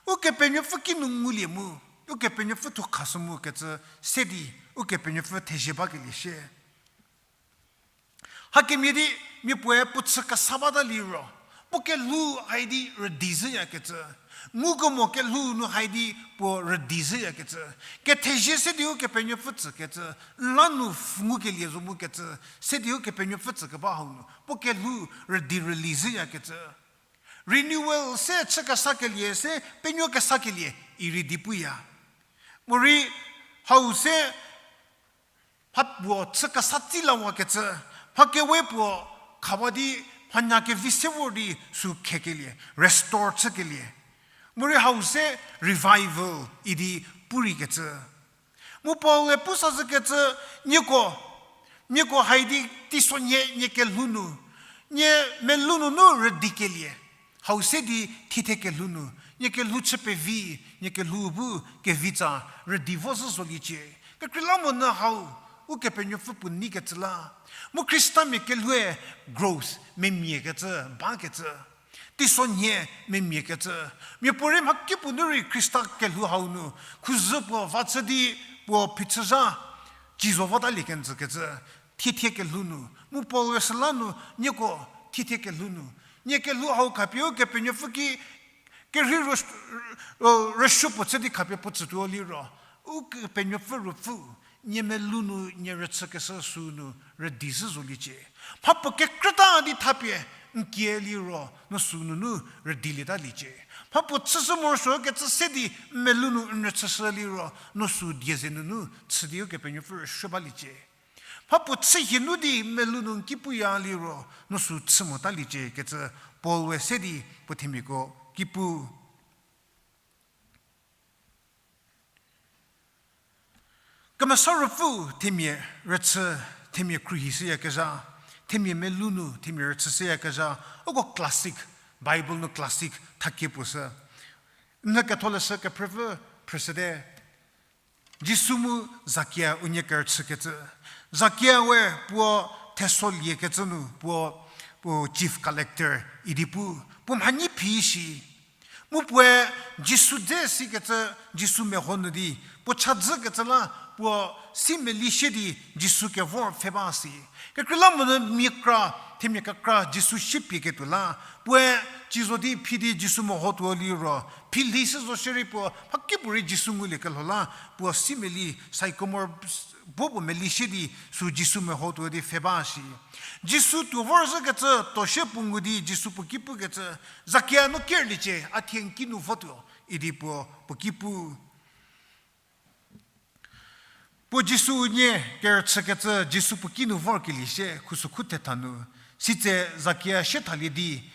Ukepenuopfü kinu ngulie mu, Ukepenuopfü thuo khashü mu kecü se di Ukepenuopfü thezie bakelie shie. Hakemhie di mia puoe puo chü kesa bata liro, puo kelhou haidi rüdi zhüyakecü. Ngukemo kelhou nu haidi puo rüdi zhüyakecü. Kethezie se di Ukepenuopfü tsükecü, n la nu f- ngukelie zo mu kecü, se di Ukepenuopfü tsükeba hau nu puo kelhou rüdi rüli zhüyakecü. Renewal se chü kesakelie se penuo kesakelie idi puya. Morei hau se mha puo chü kesa tsi lawakecü, mha kewe puo khawa di mhanya kevi se vor di sü khekelie, restore chükelie. Morei hau se revival idi purikecü. Mu Paul-e pu sazhükecü, nieko, nieko haidi teisonhie nie kelhou nu, nie melou nunu rüdikelie. Hau se di thiethie kelhou nu, nie kelhou chü pevi, nie kelhou bu kevitsa rüdi vo zhü zoliecie. Kekreilamonyü hau, Ukepenuopfü puo neikecü la. Mu Khristamia kelhoue growth, memiakecü, bakecü. Teisonhie memiakecü. Mia puorei mhakipuo nu rei Khrista kelhou hau nu, khuzhü puo va chü di puo phichüzha, ci zo votalie kenjükecü. Thiethie kelhou nu, mu Paul-e süla nu, nieko thiethie kelhou nu. Nie kelhou hau khapie Ukepenuopfü ki kerhei rüs-, rüsuo puo chü di khapie puo tsütuo liro. Ukepenuopfü Ruopfü, nie melou nu nie rüchükeshü sü nu rüdi zhü zoliecie. Mhapuo kekrüta di thapie n kie liro no sü nunu rüdilietaliecie. Mhapuo chüshü morosuokecü se di n melou nu n rüchüshü liro no sü die ze nunu chü di Ukepenuopfü rüsuo baliecie. Mhapuo chühie nu di n melou nu n ki puya liro no sü chü motaliecie kecü Paul-e se di puo themiako ki pu. Kemesa Ruopfü themia rüchü, themia khruohi shüyakezha, themia melou nu themia rüchü shüyakezha, uko classic, Bible nu classic thakie puo shü. N ketholeshü kephrüpfü phrüshüte. Jisu mu Zakia unie kerüchükecü. Zakia we puo thesoliekecü nu puo, puo chief collector idi pu, puo mhanyi phi shi. Mu puoe Jisu dze sikecü, Jisu meho nu di puo chadzükecü la puo si meli shie di Jisu kevor pfhe ba si. Kekreilamonyü mia kra, themia kekra Jisu shiepieketuo la puoe ci zo di phi di Jisu mehotuo liro, phi lhi shü zo shierei puo mhakipuorei Jisu nguliekelho la puo si meli sycamore bo puo meli shie di sü Jisu mehotuo di pfhe ba shi. Jisu tuo vorzhükecü tuo shie puo ngu di Jisu puo ki pukecü, Zakia no kerliecie, a thie n ki nu votuo, idi puo puo ki pu. Puo Jisu unie kerüchükecü Jisu puo ki nu vorkelie sie khusükhu thetha nu, sitse Zakia sie thalie di,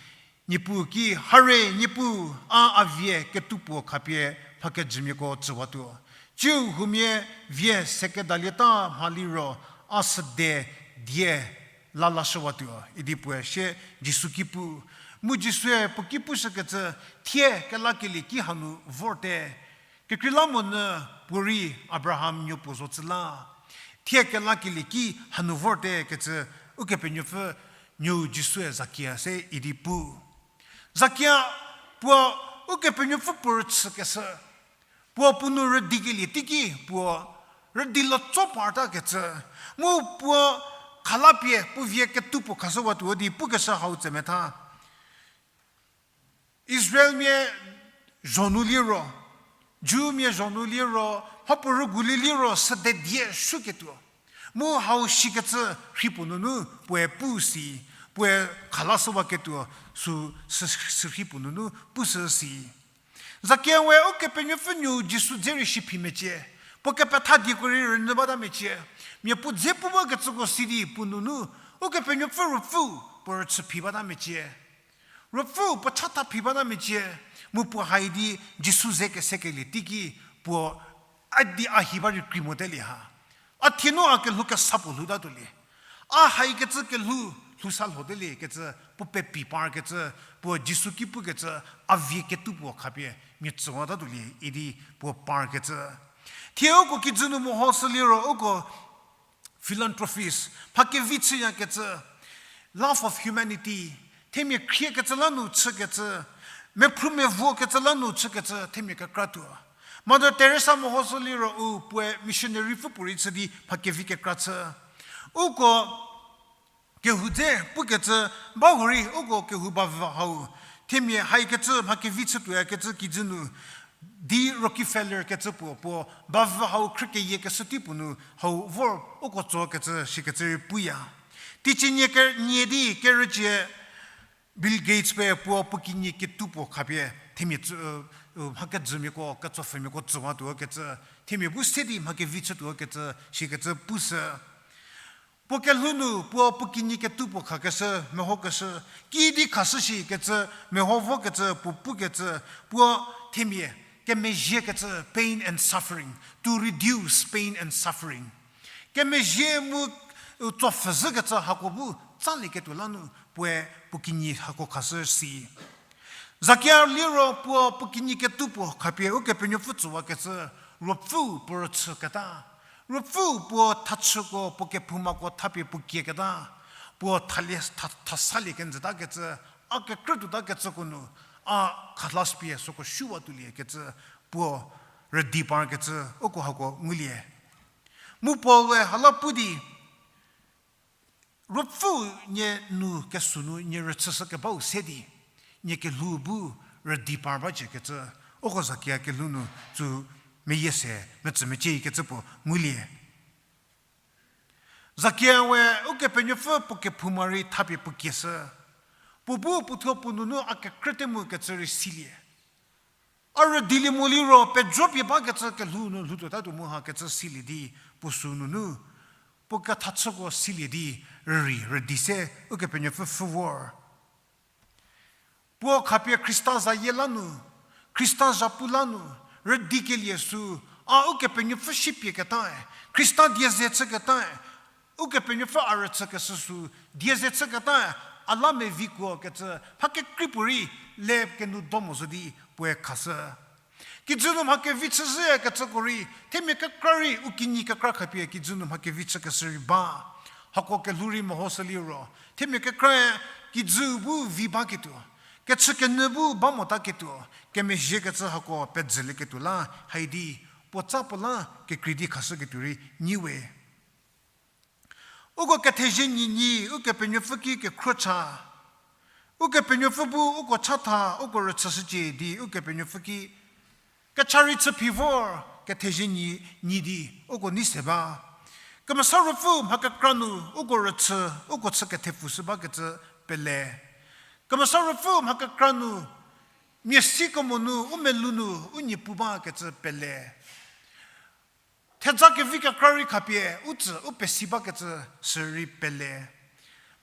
Niepuu ki, Hare, Niepuu, a a vie ketupuo khapie mha kejümiako tsüwatuo. Tsiu huomia vie sekedalieta mha liro a süde die la lashüwatuo, idi puoe sie Jisu ki pu. Mu Jisue puo ki pushükecü, Thie kelakelie ki hanu vorte. Kekreilamonyü puorei Abraham nuo puo zo tsü la. Thie kelakelie ki hanu vorte kecü Ukepenuopfü nuou Jisue Zakia se idi pu. Zakia puo Ukepenuopfü puo rüchükeshü. Puo puo nu rüdikelie teiki puo rüdilo tso partakecü. Mu puo khalapie puo vie ketupuo khashüwatuo di pukeshü hau tsemetha. Israelmia zho nu liro, Jewmia zho nu liro, mhapuo rügulie liro süde die shüketuo. Mu hau shikecü rhi puo nunu puoe pu si, puoe khalashüwaketuo sü, sü, sü rhi puo nunu pushü si. Zakia we Ukepenuopfü nuou Jisu dze rei shi phi mecie, puo kepetha dieko rei rünyü bata mecie, mia puo dze pu bakecüko si di puo nunu Ukepenuopfü Ruopfü puo rüchü phi bata mecie. Ruopfü puo chatha phi bata mecie, mu puo hai di Jisu ze kesekelie teiki puo a di a hi ba rei kri motelie ha. A thie nu a kelhou kesa puo lhoutatuolie. A haikecü kelhou lhou sa lhotelie kecü puo pepi parkecü, puo Jisu ki pukecü, a vie ketupuo khapie mia tsüwatatuolie idi puo parkecü. Thie uko kijü nu mehoshü liro uko philanthropist, mha kevi chüyakecü, Love of humanity, themia khriekecü la nu chükecü, mephru mevuokecü la nu chükecü themia kekra tuo. Mother Teresa mehoshü liro u puoe missionary pfü puorei chü di mha kevi kekra chü. Uko kehou dze pukecü ba hurei uko kehou bavü hau themia haikecü mha kevi chü tuoyakecü kijü nu di Rockefeller kecü puo, puo bavü hau khrü keyiekeshü tei puo nu hau vor uko tsokecü shikecü rei puya. Teicie nie ke-, nie di kerücie Bill Gates pe puo puo kinyi ketuo puo khapie themia mha kejümiako, ketsopfhümiako tsüwatuo kecü, themia bu se di mha kevi chütuo kecü shikecü pushü. Puo kelhou nu puo puo kinyi ketuo puo khakeshü, mehokeshü, kidi khashü shikecü, meho vokecü, puo pukecü, puo themia kemezhiekecü, pain and suffering, to reduce pain and suffering. Kemezhie mu tsopfhü zhükecü hako bu tsalieketuo la nu puoe puo kinyi hako khashü si. Zakia liro puo puo kinyi ketuo puo khapie Ukepenuopfü tsüwakecü, ruopfüu puo rüchüketa, ruopfüu puo thachüko, puo kephoumako thapie puo kieketa, puo thalie, tha-, thasalie kenjütakecü, a kekrütuotakecüko nu, a khalas pie süko shuwatuoliekecü, puo rüdi parkecü, uko hako ngulie. Mu Paul-e hala pu di, ruopfü nie nu kesü nu nie rüchüshü kebau se di, nie kelhou bu rüdi par baciekecü, uko Zakia kelhou nu tsü meyie se, metsü meciekecü puo ngulie. Zakia we Ukepenuopfü puo kephouma rei thapie puo kieshü. Puo bu puothuo puo nunu a kekrüte mu kecü rei silie. A rüdilie mo liro pejo pie bakecü kelhou nu lhoutuotatuo mu hakecü silie di, puo sü nunu, puo kethachüko silie di, rürei rüdi se Ukepenuopfü pfhü vor. Puo khapie Khrista zayie la nu, Khrista zhapu la nu, rüdikelie sü, a Ukepenuopfü shipieketae, Khrista die ze chüketae, Ukepenuopfü a rüchükeshü sü, die ze chüketae, a la mevikuokecü mha kekrei puorei le kenu do mo zo di puoe khashü. Kijü nu mha kevi chüzhükecüko rei, themia kekra rei, u kinyi kekra khapie kijü nu mha kevi chükeshü rei ba. Hako kelhou rei mehoshü liro, themia kekrae kijü bu vi baketuo, kechükenyü bu ba motaketuo, kemezhiekecü hako pejülieketuo la, haidi, puotsa puo la kekrei di khashüketuo rei nyi we. Uko kethezie nyi nyi, Ukepenuopfü ki kekhruohi cha. Ukepenuopfü bu uko chatha, uko rüchüshücie di, Ukepenuopfü ki kecha rei chüphi vor, kethezie nyi nyi di, uko nei se ba. Kemesa Ruopfü mha kekra nu, uko rüchü, uko chü kethepfushü bakecü pele. Kemesa Ruopfü mha kekra nu, mia si kemo nu, u melou nu, u nyi pu bakecü pele. Theja kevi kekra rei khapie, u tsü, u pesi bakecü sürei pele.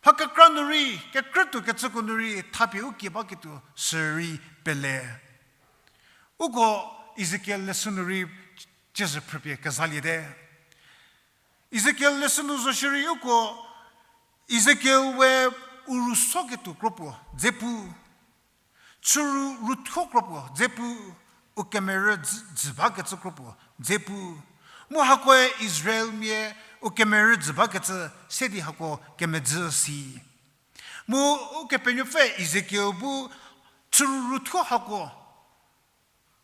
Mha kekra nu rei, kekrütuokecüko nu rei, thapie u kie baketuo sürei pele. Uko Ezekiel leshü nu rei ciezü phrüpie kezaliete. Ezekiel leshü nu zo shierei uko Ezekiel we u ru soketuo kro puo dze pu, chüru ruthuo kro puo dze pu, u kemerü dzü, dzü bakecü kro puo dze pu. Mu hakoe Israelmia u kemerü dzü bakecü se di hako kemedzü si. Mu Ukepenuopfü Ezekiel bu chüru ruthuo hako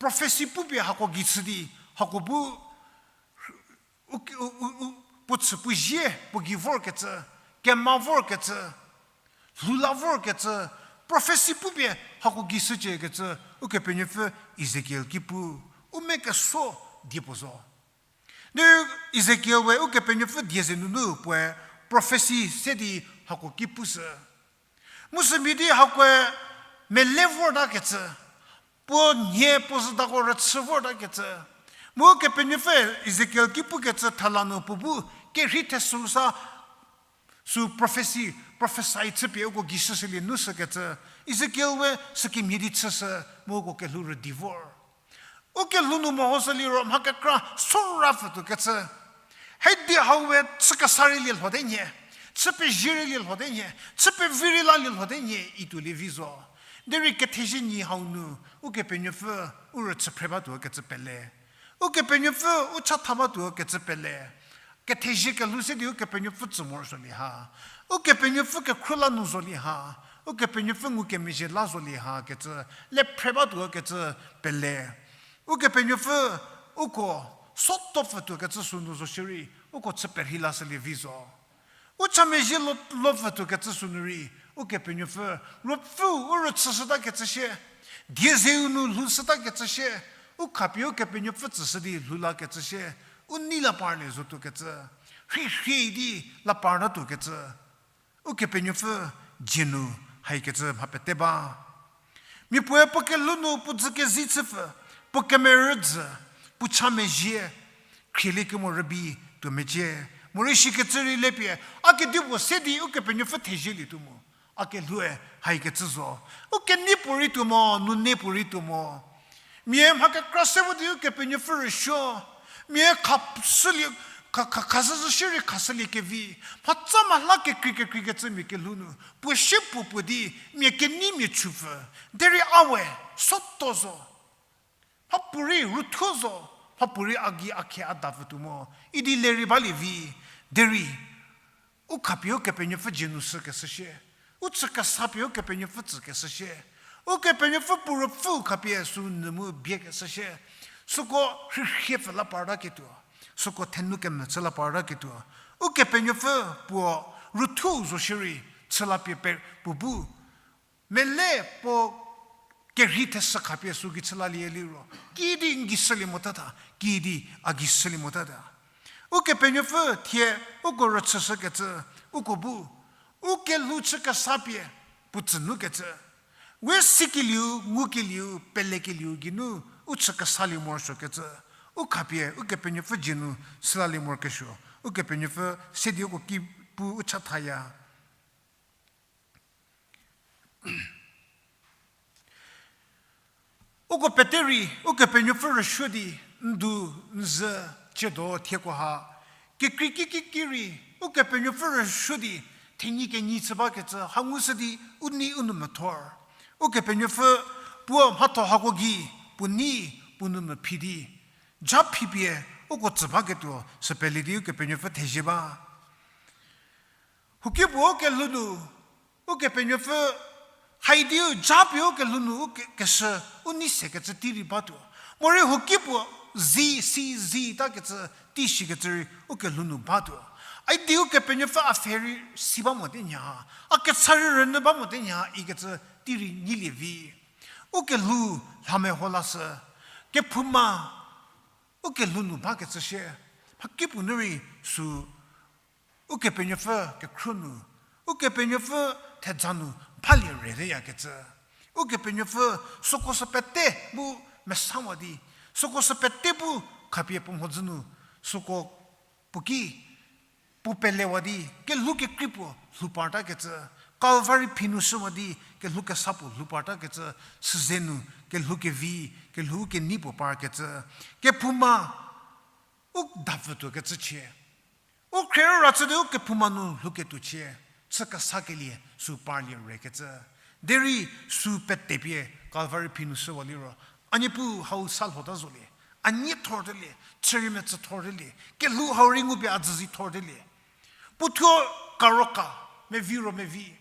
prophecy pupie hako gei chü di, hako bu u, u, u, u, puo chü puo zie puo gei vorkecü, kema vorkecü, lhou la vorkecü, prophecy pupie hako gei shüciekecü Ukepenuopfü Ezekiel ki pu, u me keso die puo zo. Derei Ezekiel we Ukepenuopfü die ze nunu puoe prophecy se di hako ki pushü. Mu sümhie di hakoe mele vortakecü, puo nhie puo zütako rüchü vortakecü. Mu Ukepenuopfü Ezekiel ki pukecü thela nu puo bu kerhei thesü sa sü prophecy, prophesy chüpie uko gei shüshülie nu shükecü. Ezekiel we sükemhie di chüshü mu uko kelhou rüdi vor. U kelhou nu mehoshü liro mha kekra sora pfütuokecü. Hedi hau we chü kesa rei lie lhote nhie, chü pezie rei lie lhote nhie, chü pevi rei la lie lhote nhie ituolie vi zo. Derei kethezie nyi hau nu Ukepenuopfü u rüchü phre batuokecü pele. Ukepenuopfü u chatha batuokecü pele. Kethezie kelhou se di Ukepenuopfü tsü morosuolie ha. Ukepenuopfü kekhruohi la nu zolie ha, Ukepenuopfü ngukemezhie la zolie ha kecü, le phre batuo kecü pele. Ukepenuopfü uko sotto pfütuo kecü sünu zo shierei, uko chü perhei lashülie vi zo. U cha mezhie lo, lo pfütuo kecü sünu rei, Ukepenuopfü, ruopfü u rüchüshüta kecü shie, die zeu nu lhoushüta kecü shie, u khapie Ukepenuopfü tsüshü di lhou la kecü shie, u nei la parlie zotuo kecü, rhirhie di la parta tuo kecü. Ukepenuopfü dzie nu haikecü mha pete ba. Mia puoe puo kelhou nu puo dzü kezi chüpfü, puo kemerü dzü, puo cha mezhie, khrielie kemo rübei tuo mecie. Morei shikecü rei le pie, a kedipuo se di Ukepenuopfü thezielie tuo mo. A kelhoue haikecü zo. U kenei puorei tuo mo, nunei puorei tuo mo. Mia mha kekra se vo di Ukepenuopfü rüsuo. Mia khashülie, kha, kha, khashüzhü shierei khashülie kevi. Mhatsa mhala kekrei kekreikecü mia kelhou nu puo sie puo puo di mia keneimia chüpfü. Derei a we, sotto zo. Mhapuorei rüthuo zo, mhapuorei a gei a khe a dapfü tuo mo, idi le rei balie vi, derei u khapie Ukepenuopfü dzie nu shükeshü shie, u chü kesa pie Ukepenuopfü tsükeshü shie, Ukepenuopfü puo ruopfü khapie sü nyü mu biekeshü shie, süko rhirhie pfü la parta ketuo, süko thenu kemechü la parta ketuo, Ukepenuopfü puo rüthuo zo shierei chü la pie pe puo bu mele puo kerhei theshü khapie sü gei chü lalie liro, kiüdi n gei shülie motata, kiüdi a gei shülie motata. Ukepenuopfü thie uko rüchüshükecü, uko bu u kelhou chü kesa pie puo tsü nukecü, we sikelieu, ngukelieu, pelekelieu geinu u chü kesalie morosuokecü, u khapie Ukepenuopfü dzie nu shülalie morokesuo, Ukepenuopfü se di uko ki pu u chathaya. Uko pete rei Ukepenuopfü rüsuo di n du n zhü chiedo thiekoha, kekrei kikiki rei Ukepenuopfü rüsuo di thenyi kenyi chü bakecü ha ngushü di u nei u nou methor. Ukepenuopfü puo mhatho hako gei puo nei puo nou mephi di, ja phipie uko tsü baketuo sü pele di Ukepenuopfü thezie ba. Huoki puo u kelhou nu, Ukepenuopfü, haidiu japie u kelhou nu u ke-, keshü, u nei sekecü tei rei batuo. Morei huoki puo zi, si, zi takecü tei shikecü rei u kelhou nu batuo. Aidi Ukepenuopfü a pfhe rei si ba mote nya, a kecha rei rünyü ba mote nya ikecü tei rei nyilie vi. U kelhou lha meho lashü, kephouma, u kelhou nu bakecü shie, mhakipuo nu rei sü Ukepenuopfü kekhruo nu, Ukepenuopfü theja nu balie reyakecü. Ukepenuopfü süko sü pete bu mesawa di, süko sü pete bu khapie puo mhodzü nu, süko puo ki, puo pelewa di, kelhou kekrei puo lhou partakecü, Calvary phi nu shüwa di, kelhou kesa puo lhou partakecü, süze nu, kelhou kevi, kelhou kenei puo parkecü, kephouma, u dapfütuokecü chie. U khrie ra chü di u kephouma nu lhouketuo chie, chü kesakelie, sü parlie rekecü. Derei sü petepie Calvary phi nu shüwa liro, a Niepuu hau sa lhota zolie, a nie thortelie, chü rei metsü thortelie, kelhou hau rei ngupie a dzüzi thortelie. Puothuo karoka, mevi ro mevi.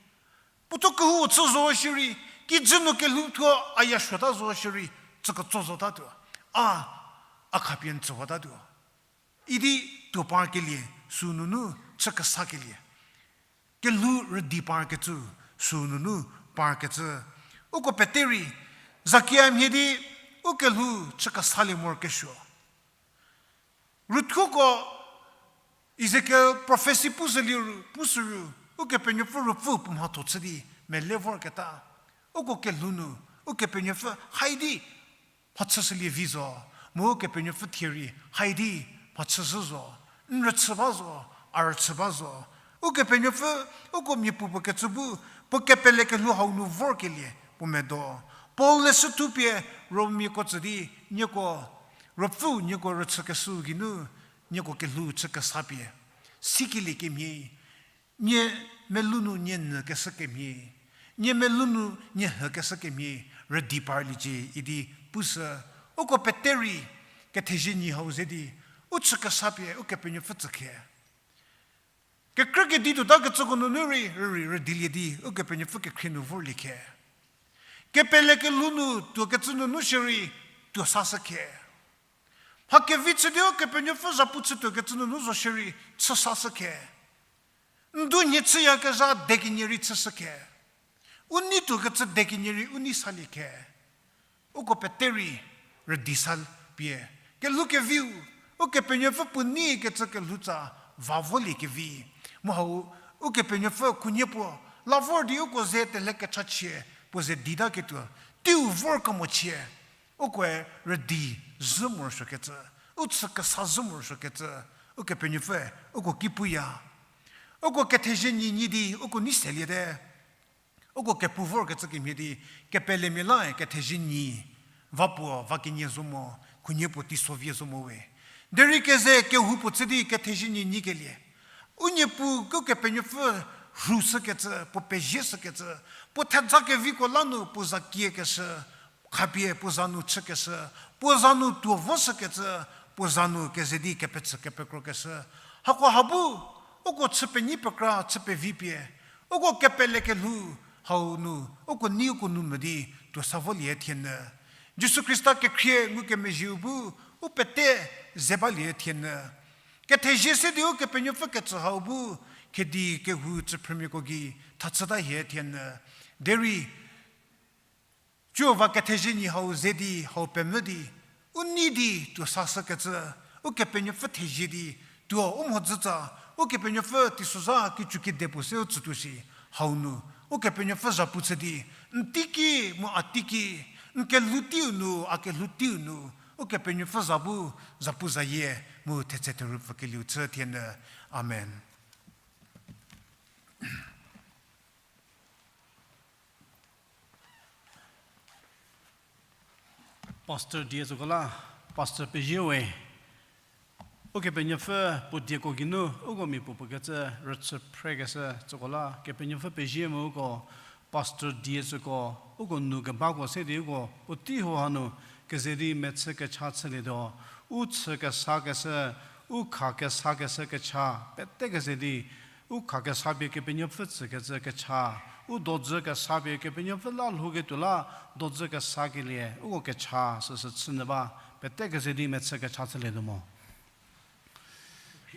Puothuo kehou chü zo shierei, kijü nu kelhou thuo a yasuota zo shierei, chü ketso zotatuo. A, a khapie n tsüwatatuo. Idi tuo parkelie, sü nunu chü kesakelie. Kelhou rüdi parkecü, sü nunu parkecü. Uko pete rei, Zakia mhie di, u kelhou chü kesalie morokesuo. Rüthuoko Ezekiel prophecy pushülie ru, pushü ru, Ukepenuopfü ruopfü puo mhatho chü di mele vorketa. Uko kelhou nu, Ukepenuopfü haidi mhachüshülie vi zo, mu Ukepenuopfü thie rei haidi mhachüshü zo, n rüchü ba zo, a rüchü ba zo. Ukepenuopfü, uko mia puopuo kecü bu, puo kepele kelhou hau nu vorkelie puo medo. Paul leshü thupie Romiako tsü di, nieko, ruopfü nieko rüchükeshü geinu, nieko kelhou chü kesa pie sikelie kemhie, nie melou nu nie nyü keshü kemhie, nie melou nu nie hü keshü kemhie, rüdi parliecie idi pushü, uko pete rei, kethezie nyi hau ze di, u chü kesa pie Ukepenuopfü tsükhe. Kekrü kedi tuota kecüko nunu rei, rürei, rüdilie di, Ukepenuopfü kekhrie nu vorlie khe. Kepele kelhou nu tuo kecü nunu shierei, tuo sashü khe. Mha kevi chü di Ukepenuopfü zhapu chütuo kecü nunu zo shierei, chü sashü khe. Ndu nhie chüyakezha de kenie rei chüshü khe. U nei tuo kecü de kenie rei u nei salie khe. Uko pete rei rüdi sa pie. Kelhou keviu, Ukepenuopfü puo nei kecü kelhou tsa va volie kevi. Mu hau, Ukepenuopfü khunhie puo, la vor di uko ze telhe kechachie, puo ze dita ketuo, teiu vor kemochie. Ukoe rüdi zhü morosuokecü, u chü kesa zhü morosuokecü, Ukepenuopfüe uko ki puya. Uko kethezie nyi nyi di, uko nei seliete. Uko kepu vorkecü kemhie di, kepelemia lae kethezie nyi, va puo, va kenie zo mo, khunhie puo teisovie zo mo we. Derei keze kehou puo chü di kethezie nyi nyikelie. U Niepuu Ukepenuopfü rhu shükecü, puo pezie shükecü, puo theja keviko la nu puo za kiekeshü, khapie puo za nu chükeshü, puo za nu tuo voshükecü, puo za nu keze di kepechü kepekrokeshü. Hako ha bu, uko chü penyi pekra, chü pevi pie, uko kepele kelhou, hau nu, uko nei uko nu mo di, tuo sa volie thienyü. Jisu Khrista kekhrie ngukemezhieu bu, u pete ze balie thienyü. Kethezie se di Ukepenuopfü kecü hau bu, kedi kehou tsüphrümiako gei thachüta hie thienyü. Derei, Jihova kethezie nyi hau ze di hau pemvü di, u nei di tuo sashükecü, Ukepenuopfü thezie di, tuo u mhodzütsa, Ukepenuopfü teisozha kicükide puo se u tsütuo shi, hau nu, Ukepenuopfü zhapu chü di, n teiki mu a teiki, n kelhou teiu nu, a kelhou teiu nu, Ukepenuopfü za bu, zhapu zayie, mu thetse therupfü kelieu chü thienyü. Amen. Pastor die tsüko la, Pastor pezie we. Ukepenuopfü puo dieko geinu, uko mia puopuo kecü rüchü phrekeshü tsüko la, Kepenuopfü pezie mu uko, Pastor die tsüko, uko nu kebako se di uko, puotei hau hanu, keze di mechü kecha chülietuo, u chü kesakeshü, u kha kesakeshü kecha, pete keze di, u kha kesa pie Kepenuopfü tsükecü kecha, u dodzü kesa pie Kepenuopfü la lhouketuo la dodzü kesakelie, uko kecha süsü chünyü ba, pete keze di mechü kecha chülietuo mo.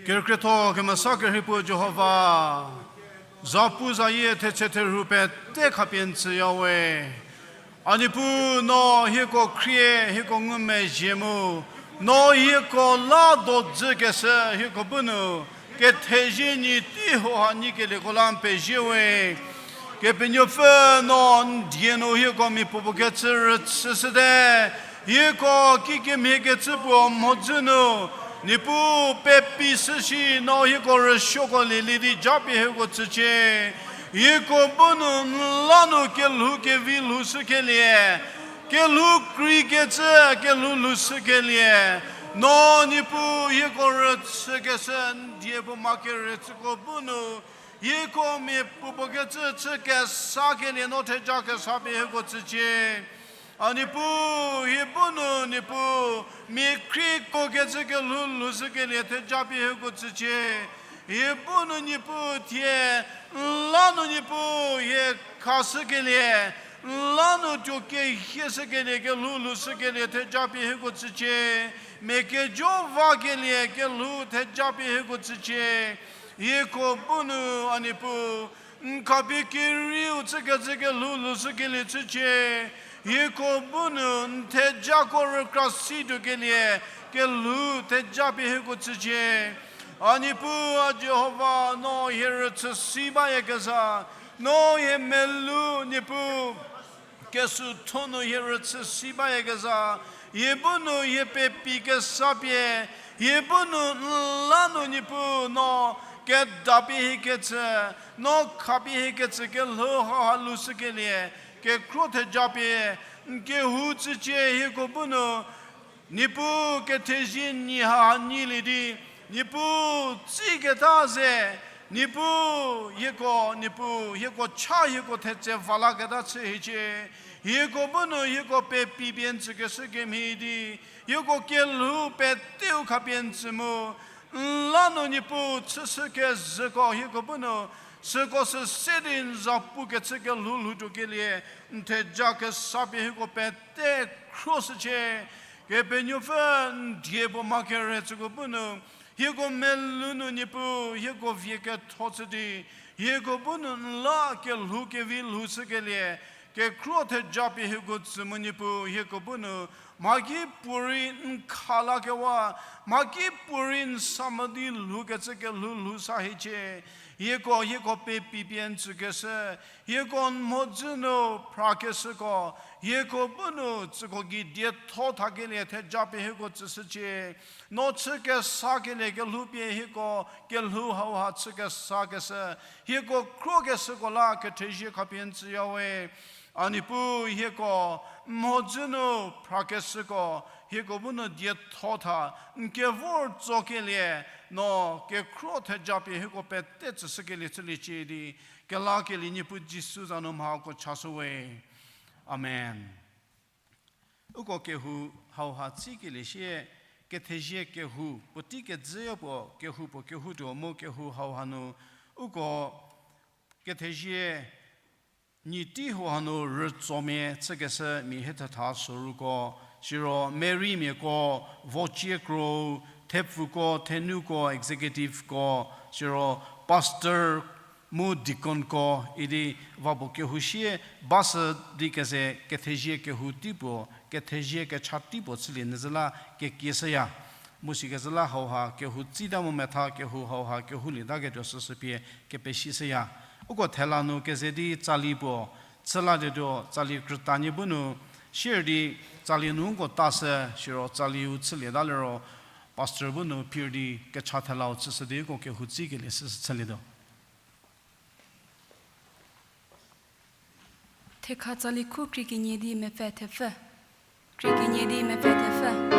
Kerükrietho kemesa kerhei puo Jihova, zapu zayie thetse therhu pete khapie n tsüya we. A Niepuu no hieko khrie, hieko ngumezhie mu, no hieko la dodzü keshü hieko bu nu, kethezie nyi tei hau ha nyikelieko la n pezie we. Kepenuopfü no n die nu hieko mia puopuo kecü rüchüshüte, hieko kikemhie kecü puo mhodzü nu, Niepuu pepi shüshi no hieko rüsuoko lielie di japie hieko tsücie. Hieko bu nu n la nu kelhou kevi lhoushükelie, kelhou kreikecü kelhou lhoushükelie, no Niepuu hieko rüchükeshü n die puo ma kerüchüko bu nu, hieko mia puopuo kecü chü kesakelie no theja kesa pie hieko tsücie. A Niepuu, hie bu nu Niepuu, mia khrieko kecü kelhou lhoushükelie theja pie hieko tsücie. Hie bu nu Niepuu thie, n la nu Niepuu hie khashükelie, n la nu tuo kehieshükelie kelhou lhoushükelie theja pie hieko tsücie. Mia kejo vakelie kelhou theja pie hieko tsücie. Hieko bu nu a Niepuu, n khapie kerieu chükecü kelhou lhoushükelie chücie. Hieko bu nu n thejako rükra situokelie kelhou theja pie hieko tsücie. A Niepuu, a Jihova, no hie rüchü si bayakezha, no hie melou Niepuu kesutho nu hie rüchü si bayakezha, hie bu nu hie pepi kesa pie, hie bu nu n la nu Niepuu no kedapie hiekecü, no khapie hiekecü kelhou haha lhoushükelie kekhro theja pie n kehou tsücie. Hieko bu nu Niepuu kethezie nyi haha nyilie di, Niepuu tsiketa ze, Niepuu hieko, Niepuu hieko cha hieko thetse va laketa chü hiecie. Hieko bu nu hieko pepi pie n tsükeshü kemhie di, hieko kelhou peteu khapie n tsü mu, N la nu Niepuu chüshü kezhüko hieko bu nu, süko sü se di n za pukecü kelhou lhoutuo kelie, n theja kesa pie hieko pete khruoshücie. Kepenuopfü n die puo ma kere tsüko bu nu, hieko melou nu Niepuu, hieko vie ketho chü di, hieko bu nu n la kelhou kevi lhou shükelie, kekhruo theja pie hieko tsü mu Niepuu, hieko bu nu, mha ki puorei n khalakewa, mha ki puorei n sa mo di lhoukecü kelhou lhou sa hiecie. Hieko, hieko pepi pie n tsükeshü, hieko n mhodzü nu phrakeshüko, hieko bu nu tsüko gei dietho thakelie theja pie hieko tsüshücie. No chü kesakelie kelhou pie hieko kelhou hauha chü kesakeshü, hieko khruokeshüko la kethezie khapie n tsüya we. A Niepuu hieko, n mhodzü nu phrakeshüko, hieko bu nu dietho tha, n kevor tsokelie, no kekhruo theja pie hieko pete tsüshükelie chüliecie di, kelakelie Niepuu Jisu za nu mhako chashü we. Amen. Uko kehou hauha tsikelie sie, kethezie kehou puotei kejüyo puo kehou puo kehoutuo mu kehou hauha nu, uko kethezie nyi tei hauha nu rütsomia chükeshü mia hiethetha soruko, siro Marymiako, vocie kro, thepfuko, thenuko, executiveko, siro pastor mu deaconko idi va puo kehou sie ba shü di keze kethezie kehou tei puo, kethezie kecha tei puo chülie nyü zü la kekieshüya. Mu sikezhü la hauha kehou tsita mu metha kehou hauha kehoulietaketuo süsü pie kepesishüya. Uko thela nu keze di tsali puo chülatuotuo, tsali krütanie bu nu sier di tsali nu uko tashü, siro tsaliu chülieta liro pastor bu nu phir di kecha thelau chüshü di uko kehou tsikelie süsü chülietuo. Thekha tsali khu krie kenie di mepfü thepfü. Krie kenie di mepfü thepfü.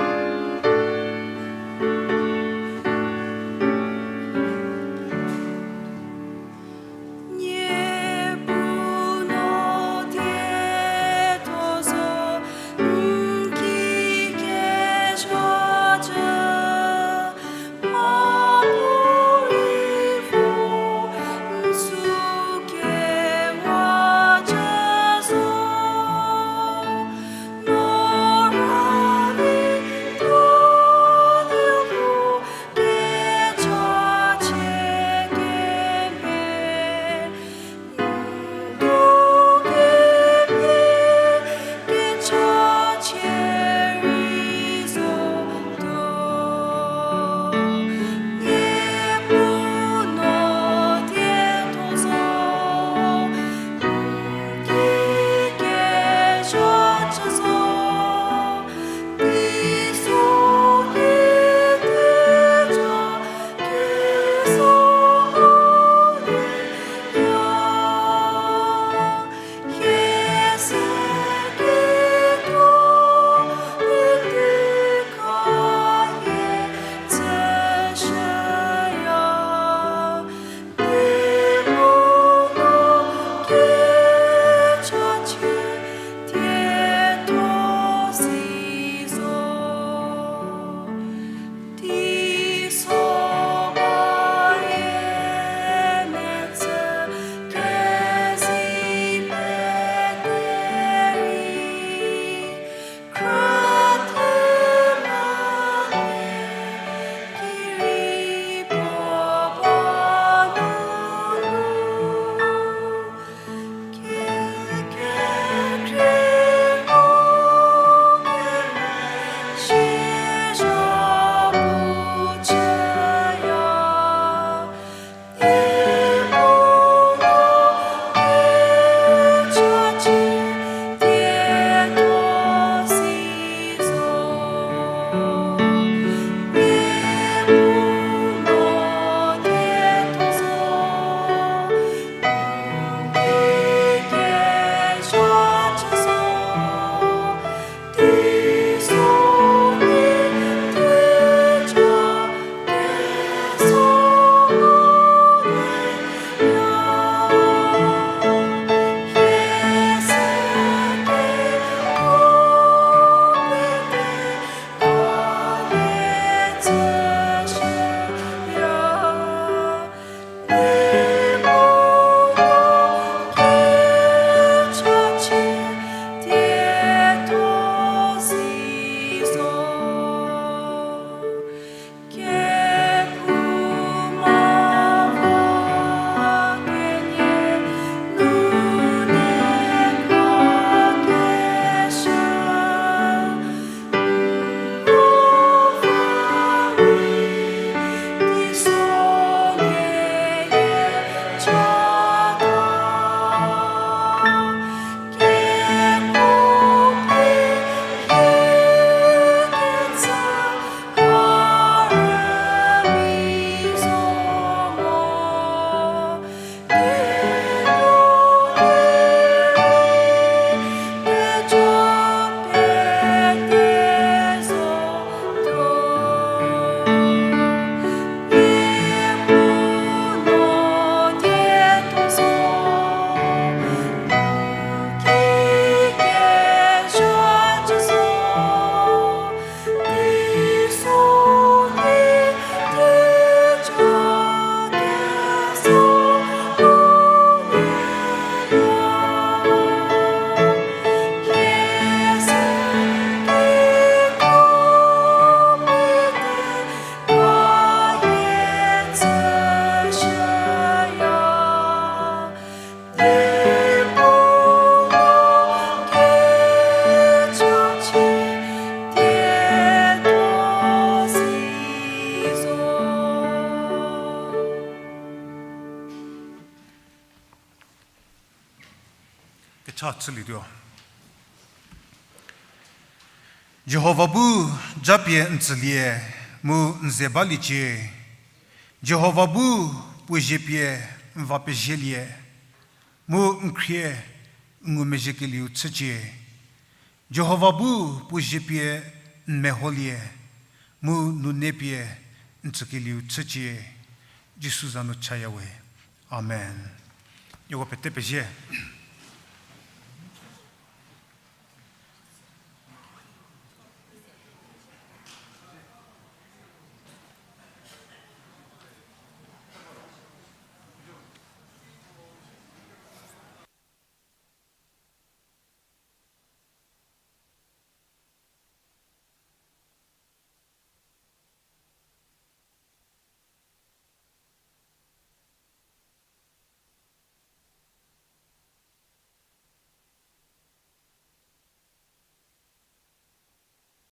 A chülietuo. Jihova bu japie n tsülie, mu n ze baliecie. Jihova bu puo zie pie n va pezielie, mu n khrie n ngumezhiekelieu chücie. Jihova bu puo zie pie n meholie, mu nune pie n tsükelieu chücie. Jisu za nu chaya we. Amen. Nieko pete pezie.